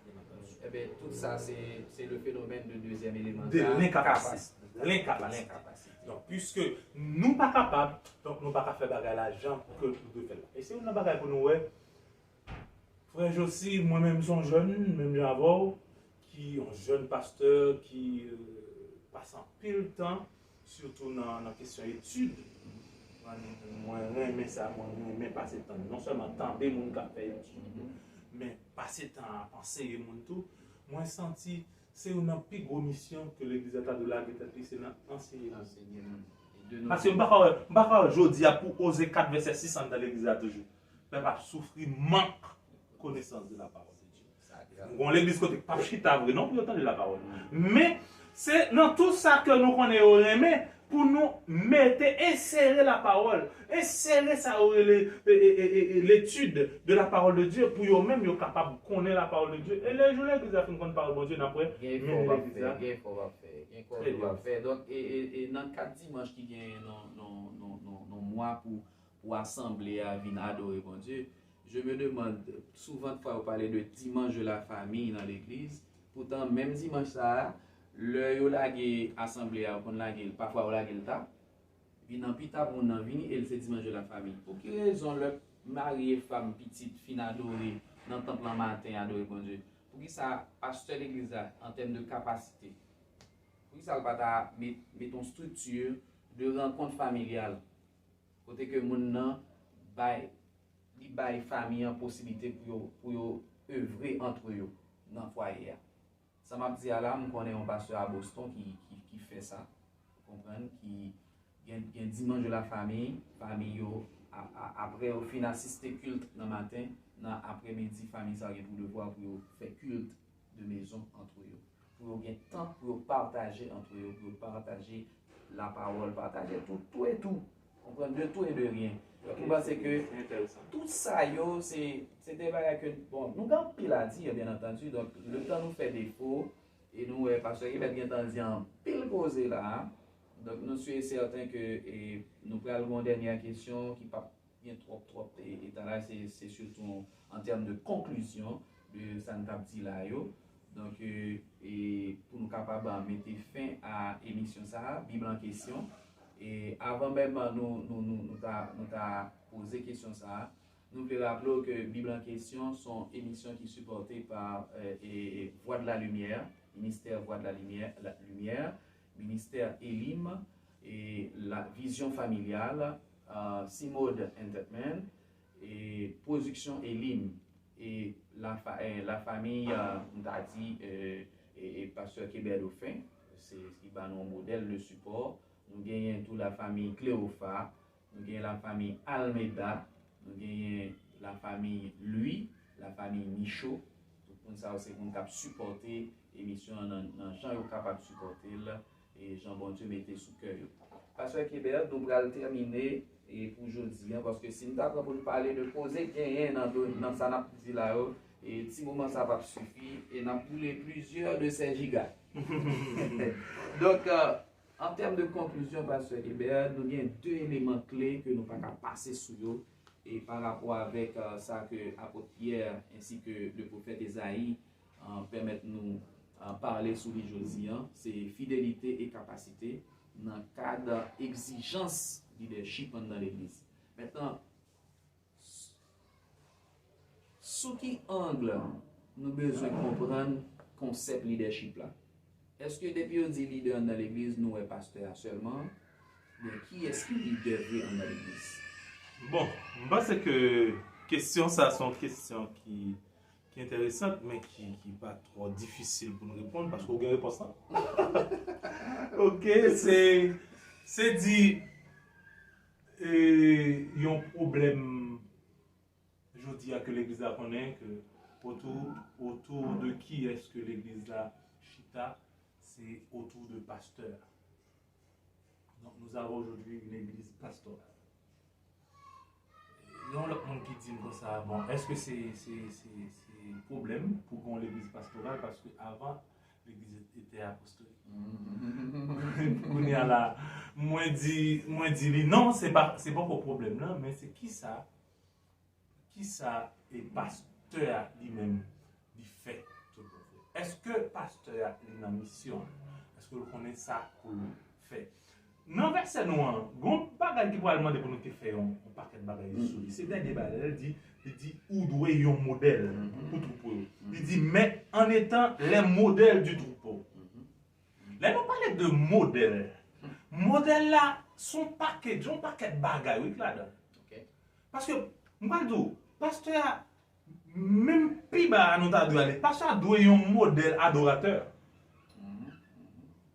Ebyen, tout sa, se, se le phénomène de deuxième élément. De lenkapasite. Lenkapasite. Donk, piske nou pa kapab, donk nou pa ka fè bagay la jan ke nou dwe fè l. E se youn nan bagay pou nou wè, frè Josi, mwen menm se yon jèn, menm jan avè w, ki yon jèn pastè ki euh, pase anpil tan, sitou nan, nan kesyon etid. Mwen, mwen renmen sa, mwen renmen pase tan. Non sèlman tande moun k ap fè etid, men pase tan ap anseye moun tou. Mwen santi se youn nan pi gwo misyon ke legliz la ta dwe lage tèt li, se nan anseye moun. Anseye moun. E de nos Paske m pa ka wè, m pa ka wè jodi a pou Oze kat vèsè sis anndan legliz la toujou. Pèp ap soufri mank konesans de la parole de Dieu. M gon legliz kote k pap chita vre non pou yo tande la parole. Men se nan tout sa ke nou konnen yo renmen pou nou mete, ensere la parole, ensere sa yo rele e, e, e, e, e, l'étude de la parole de Dieu pou yo menm yo kapab konnen la parole de Dieu. E lè jou legliz la fin konn pawòl Bondye, n ap wè Gen efò mennen w ap legliz fè, la. Gen efò w ap fè, gen efò Trè w byen. Ap fè. Donk, e, e, e nan kat dimanch ki genyen nan, nan, nan, nan, nan mwa pou, pou asanble a vin adore Bondye, je me demande, souvan fwa yo pale de dimanche de la famille nan legliz, poutan menm dimanch sa a, lè yo lage asanble a, yo konn lage l, pafwa yo lage l ta, epi nan pita pou moun nan vini, e l se dimanche de la famille. Pou ki rezon lè mari e fanm, pitit fin adore nan tanp lan maten, adore Bondye, poukisa pastè legliz la, an tèm de kapasite, poukisa l pa ta met, met yon strikti de rankont familyal, kote ke moun nan bay, li bay fanmi an posiblite pou yo, pou yo evre antre yo nan fwaye a. Sa m ap di a la, m konnen yon pastè a Boston ki, ki, ki fè sa, ou konprann, ki gen, gen dimanch de la famille, fanmi yo, a, a, apre yo fin asiste kilt nan maten, nan apremidi, fanmi sa yo gen pou devwa pou yo fè kilt de maison antre yo. Pou yo gen tan pou yo pataje antre yo, pou yo pataje lapawòl, pataje tout, tou e tou. Konprann de tou e de ryen. Donk, mwen panse ke tout sa yo, se, se de bagay ke, bon, nou gen anpil a di, byen antandi. Donk, letan nou fè defo, e nou wè pastè Gilbert gentan di anpil koze la, donk, nou si e sèten ke e, nou pral gen yon dènyè kesyon ki p ap gen twòp, twòp e, etalaj, se, se sitou an tèm de konklizyon de sa n t ap di la yo. Donk, e, e pou nou kapab a, mete fen a emisyon sa a, Bib an kesyon. E avan menm nou, nou, nou, nou ta, nou ta poze kesyon sa a, nou vle raple w ke Bib an kesyon se yon emisyon ki sipòte pa e, e, e Voix de la Lumière, Ministè Voix de la Lumière, la Lumière, Ministè Elim, e la Vision Familiale, uh, Simode Entertainment, e Production Elim, e la, fa, e la famille, uh, m ta di, e, e, e pastè Kebè Dauphin, se ki ba nou yon modèl de sipò. Nou genyen tou la famille Cléopha, nou genyen la famille Almeida, nou genyen la famille Louis, la famille Michaud. Tout moun sa yo se moun k ap sipòte emisyon an nan, nan jan yo kapab sipòte l, e jan Bondye mete sou kè yo. Pastè Kebert, nou pral tèmine e pou jodi a, paske si n ta pran pou n pale de koze k genyen nan, do- nan sa n ap di la yo, e ti moman sa p ap sifi, e n ap boule plizyè de sè jiga. Donk, euh, an tèm de konklizyon, Pastè Kebert, nou gen de eleman kle ke nou pa ka pase sou yo, e pa rapò avèk, euh, sa ke apot Pyè ensi ke le pwofèt Ezayi, euh, pèmèt nou, euh, pale sou li jodi a, se fidelite e kapasite nan kad egzijans lidèchip anndan legliz. Mentnan, sou ki ang nou bezwen konprann konsèp lidèchip la? Èske depi yo di lidè anndan legliz, nou wè pastè a sèlman? Oubyen kiyès ki lidè vre anndan legliz? Bon, m panse ke kesyon sa se yon kesyon ki, ki enteresan, men ki, ki pa twò difisil pou n reponn, paske ou gen repons lan. Ok, se, se di, e, yon pwoblèm jodi a ke legliz la konnen ke otou, otou de kiyès ke legliz la chita, se otou de pastè a. Donc nous avons aujourd'hui une église pastorale. Yon lòt moun ki di m konsa, bon, èske se, se, se, se pwoblèm pou gen yon legliz pastoral? Paske avan, legliz te apostolik. Kounye a la, mwen di, mwen di li, non, se pa, se poko pwoblèm nan, men se kisa, kisa e pastè a li menm li fè tout bon vre? Èske pastè a li nan misyon? Èske l konnen sa pou l fè? Nan vèsè nou an, gon bagay ki pral mande pou nou te fè yon, yon pakèt bagay sou li. Se dènye bagay la, li di, li di, ou dwe yon modèl pou twoupo yo. Li di, mais en étant les modèles du troupeau. Lè nou pale de modèl, modèl la, se yon pakèt, yon pakèt bagay, wi, ki ladan. Paske, m pral di w, pastè a, menm pi ba a nou ta dwe ale, pastè a dwe yon modèl adoratè.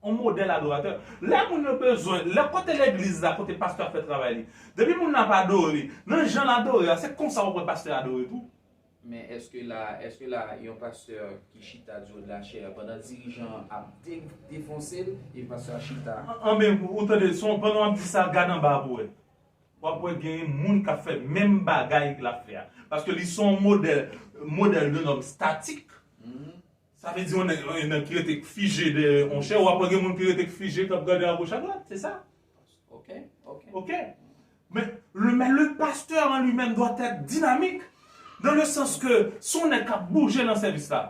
Yon modèl adoratè. Lè moun yo bezwen, lè kote legliz la, kote pastè a fè travay li, depi moun nan ap adore, nan jan l adore a, se konsa w ap wè pastè a adore tou. Men èske la, èske la, yon pastè ki chita di yo de la chè, pandan dirijan an ap de, defonse l, epi pastè a chita. Anben, ou tande, se yon, pandan w ap di sa, gad anba a pou wè. W ap wè gen moun k ap fè menm bagay l ap fè a. Paske li se yon modèl, modèl de nonm statik. Sa vle di yon nèg, yon nèg ki rete fije dèyè yon chè, w ap wè gen moun ki rete fije k ap gade agoch adwat, se sa. Ok, ok. Ok. Men le, men le pasteur en lui-même doit être dynamique, dans le sens que se yon nèg k ap bouje nan sèvis la.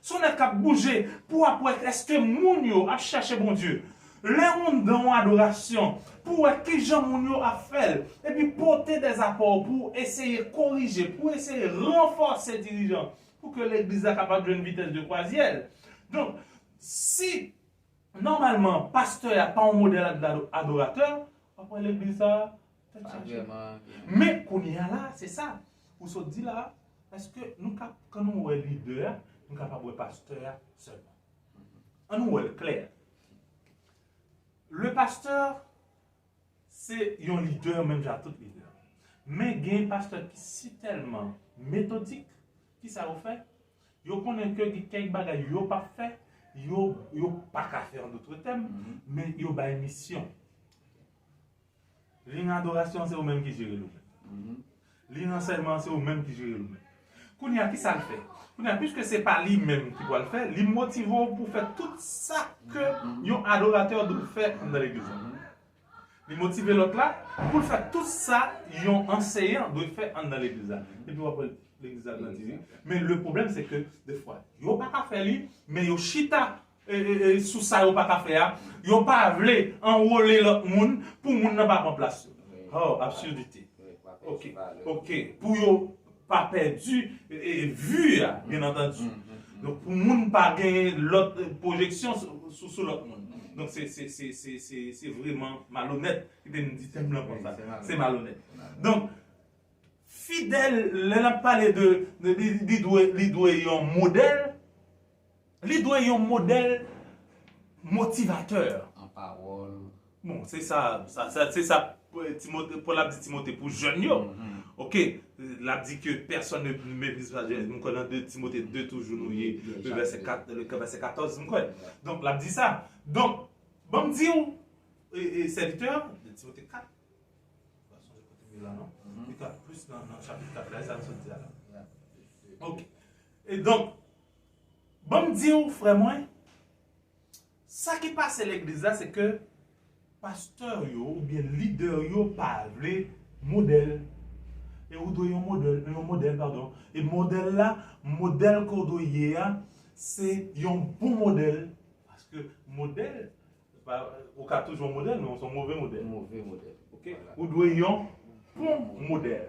Se yon nèg k ap bouje pou w ap wè èske moun yo ap chèche Bondye. Lè w nan yon adorasyon, pou w wè kijan moun yo ap fè l, epi pote dèzapò pou w eseye korije, pou w eseye ranfòse dirijan, pou ke legliz la kapab jwenn vitès de kwazyè l. Donk, si nòmalman pastè a pa yon modèl ad-, adoratè, w ap wè legliz sa tèt chaje. Men kounye a la, se sa. Ou sot di la, èske nou ka, kan nou wè lidè a, nou kapab wè pastè a sèlman? Ann nou wè l klè. Le pasteur, se yon lidè menm jan ak tout lidè. Men gen pastè ki si tèlman metodik, kisa yo fè? Yo konnen ke gen kèk bagay yo p ap fè, yo, yo pa ka fè an dotre tèm, men yo bay misyon. Liy adorasyon se ou menm ki jere l ou menm. Liy ansèyman se ou menm ki jere l ou menm. Kounye a, kisa l fè? Kounye a, piske se pa li menm ki pral fè, li motive w pou fè tout sa ke yon adoratè dwe fè anndan legliz la. Li motive lòt la pou l fè tout sa yon anseyan dwe fè anndan legliz la. Epi w ap wè legliz la grandi, wi. Men le pwoblèm se ke defwa, yo pa ka fè li, men yo chita e, e, e, sou sa yo pa ka fè a. Yo pa vle anwole lòt moun pou moun nan pa pran plas yo. Oh, absurdité. Ok, ok. Pou yo pa pèdi e, e, vi a, byen antandi. Donk, pou moun pa genyen lòt e, pwojeksyon sou, sou, sou lòt moun. Donk, se, se, se, se, se, se vrèman malonèt. Kite m di tèm lan konsa. Se malonèt. Donk, fidèl, lè n ap pale de, de li, li dwe, li dwe yon modèl, li dwe yon modèl motivatè. An pawòl. Bon, se sa, sa, sa, se sa Timote, Pòl ap di Timote pou jèn yo. Ok, l ap di ke pèsòn ne mepriz pa jèn. Nou kwè nan de Timote de toujou nou ye, le vèsè kat, le vèsè katòz, nou kwè. Donk, l ap di sa. Donk, ban m di w, e, e, sèvitè, de Timote kat, pa sonje kote m ye la, non? Li ka plis nan, nan chapit kat la, e sa n sot di a la. Ok. E donk, ban m di w, frè mwen, sa ki pase legliz la, se ke pastè yo oubyen lidè yo pa vle modèl. E ou dwe yon modèl, yon modèl, padon. E modèl la, modèl ke w dwe ye a, se yon bon modèl. Paske modèl, ou ka toujou yon modèl, men w se yon move modèl. Move modèl. Ok? Ou dwe yon bon modèl.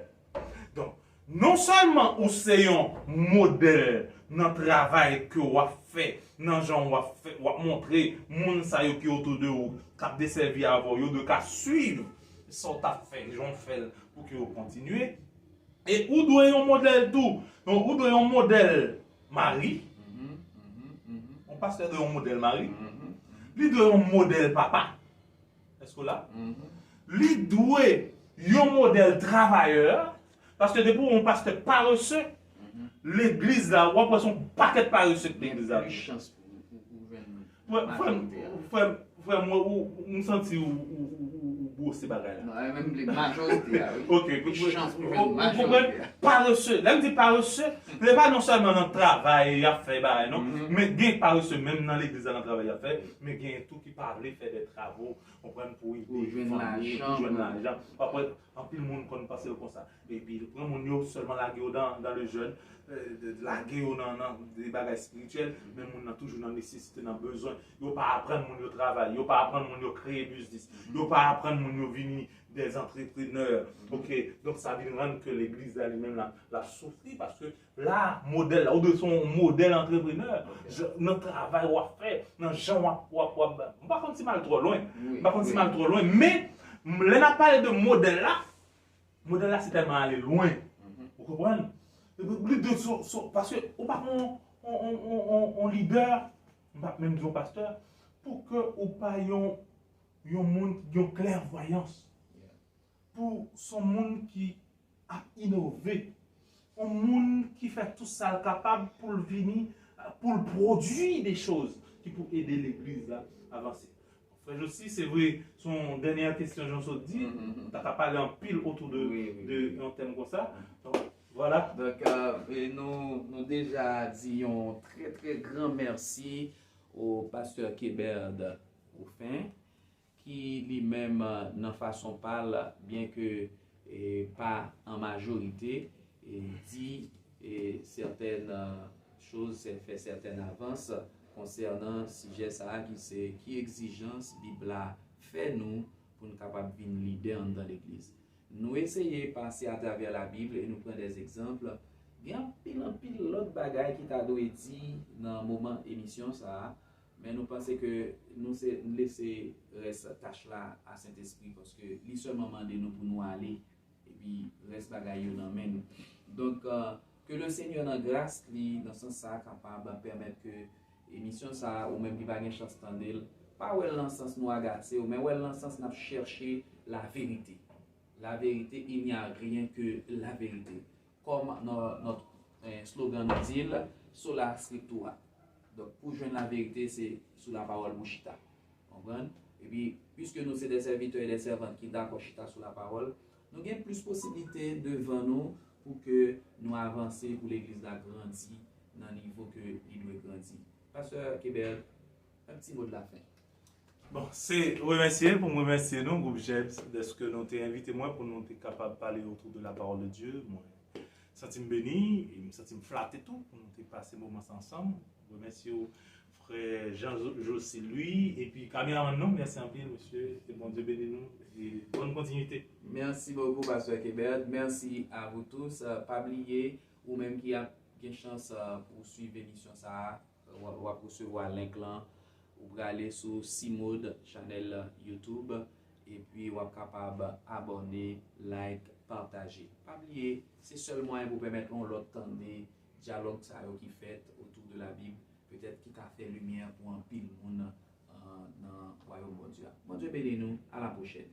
Donk, non sèlman ou se yon modèl nan travay ke w ap fè, nan jan w ap fè, w ap montre moun sa yo ki otou de ou, k ap desèvi avè w, yo dwe ka swiv sa w t ap fè, jan w fè l pou ke yo kontinye. E ou dwe yon modèl tou. Donk, ou dwe yon modèl mari. Yon pastè dwe yon modèl mari. Li dwe yon modèl papa. Èske w la? Li dwe yon modèl travayè. Paske depi w yon pastè parese, legliz la, w ap wè se yon pakèt parese k legliz la. Frè m, frè m, frè m, ou, ou, m santi ou, ou, ou, ou, ou se bagay la. Non, e menm li majorite a, wi. Ok, Gen chans pou jwenn ou konprann? Majorite a. Parese, lè m di parese, se pa non sèlman nan travay y ap fè bagay non, Mhm. men gen parese menm nan legliz la, nan travay y ap fè, men gen tou ki pa vle fè de travo, konprann, pou ede Pou jwenn fanmi, lajan, pou jwenn pou- lajan. Apre, anpil moun konn panse l konsa. Epi pran moun yo sèlman lage yo nan, nan le jèn, lage yo nan, nan de bagay espirityèl, men moun nan toujou nan nesesite, nan bezwen. Yo pa aprann moun yo travay, yo pa aprann moun yo kreye biznis, yo pa aprann moun yo vini des entrepreneurs. Ok, donk sa vin rann ke legliz la li menm la, la soufri paske la, modèl la, ou dwe se yon modèl antreprenè. Jan- Nan travay w ap fè, nan jan w ap, w ap, w ap, m pa konn si m al twò lwen. M pa konn si m al twò lwen, men m- lè n ap pale de modèl la, modèl la se tèlman ale lwen. Ou konprann? Li de so, so, paske ou pa yon, yon, yon, yon, yon lidè, m pa menm di yon pastè, pou ke ou pa yon, yon moun ki gen yon klèvwayans. Pou se yon moun ki ap inove. Yon moun ki fè tout sa l kapab pou l vini, pou l pwodui de choz ki pou ede legliz la avanse. Frè Josi, se vre, se yon dènyè kesyon, jan w sot di, Mhm. ta ka pale anpil otou de, Wi, wi, de wi. yon tèm konsa. Donk, vwala. Donk, euh, e nou, nou deja di yon trè, trè gran mèsi o pastè Keberd Ofen, ki li menm, euh, nan fason pa l, byen ke e pa an majorite, e di e sètèn, euh, choz, fè sètèn avans konsènan sijè sa a ki se ki egzijans Bib la fè nou pou n kapab vin lidè anndan legliz. Nou eseye pase atravè Labib e nou pran de egzanp. Gen anpil, anpil lòt bagay ki ta dwe di nan moman emisyon sa a, men nou panse ke nou se lese rès tach la a Sentespri, paske li sèlman mande nou pou nou ale, epi rès bagay yo nan men nou. Donk, euh, ke le Senyè nan gras li, nan sans sa, kapab pèmèt ke emisyon sa a, ou menm ki pa gen chans tande l, pa wè l nan sans nou agase w, men wè l nan sans n ap chèche laverite. La vérité, il n'y a rien que la vérité. Kòm nan, nan, eh, slogan nou di l, sola scriptura. Donk, pou jwenn laverite, se sou lapawòl pou chita. Konprann? Epi, piske nou se de sèvitè e de sèvant ki dakò chita sou lapawòl, nou gen plis posiblite devan nou pou ke nou avanse, pou legliz la grandi nan nivo ke li dwe grandi. Pastè Kebert, un petit mot de la fin. Bon, se remèsye, pou m remèsye nou, gwoup Jèms, dèske nou te envite mwen pou nou te kapab pale autour de la parole de Dieu. Mwen santi m beni, e m santi m flate tou pou nou te pase moman sa ansanm. Remèsye w, frè Jean Josilui, epi kameramann nou, mèsi anpil, mesye, ke Bondye beni nou, e bonne continuité. Merci beaucoup, Pasteur Kebert. Merci à vous tous. Euh, pa bliye, ou menm ki ap gen chans, euh, pou swiv emisyon sa a, w ap, w ap resevwa link lan. Ou prale sou Simod chanèl YouTube, epi w ap kapab abòne, like, pataje. Pa bliye, se sèl mwayen pou pèmèt yon lòt tande dyalòg sa yo ki fèt autour de la Bible, petèt ki ka fè limyè pou anpil moun, euh, nan wayòm Bondye a. Bondye beni nou, à la prochaine.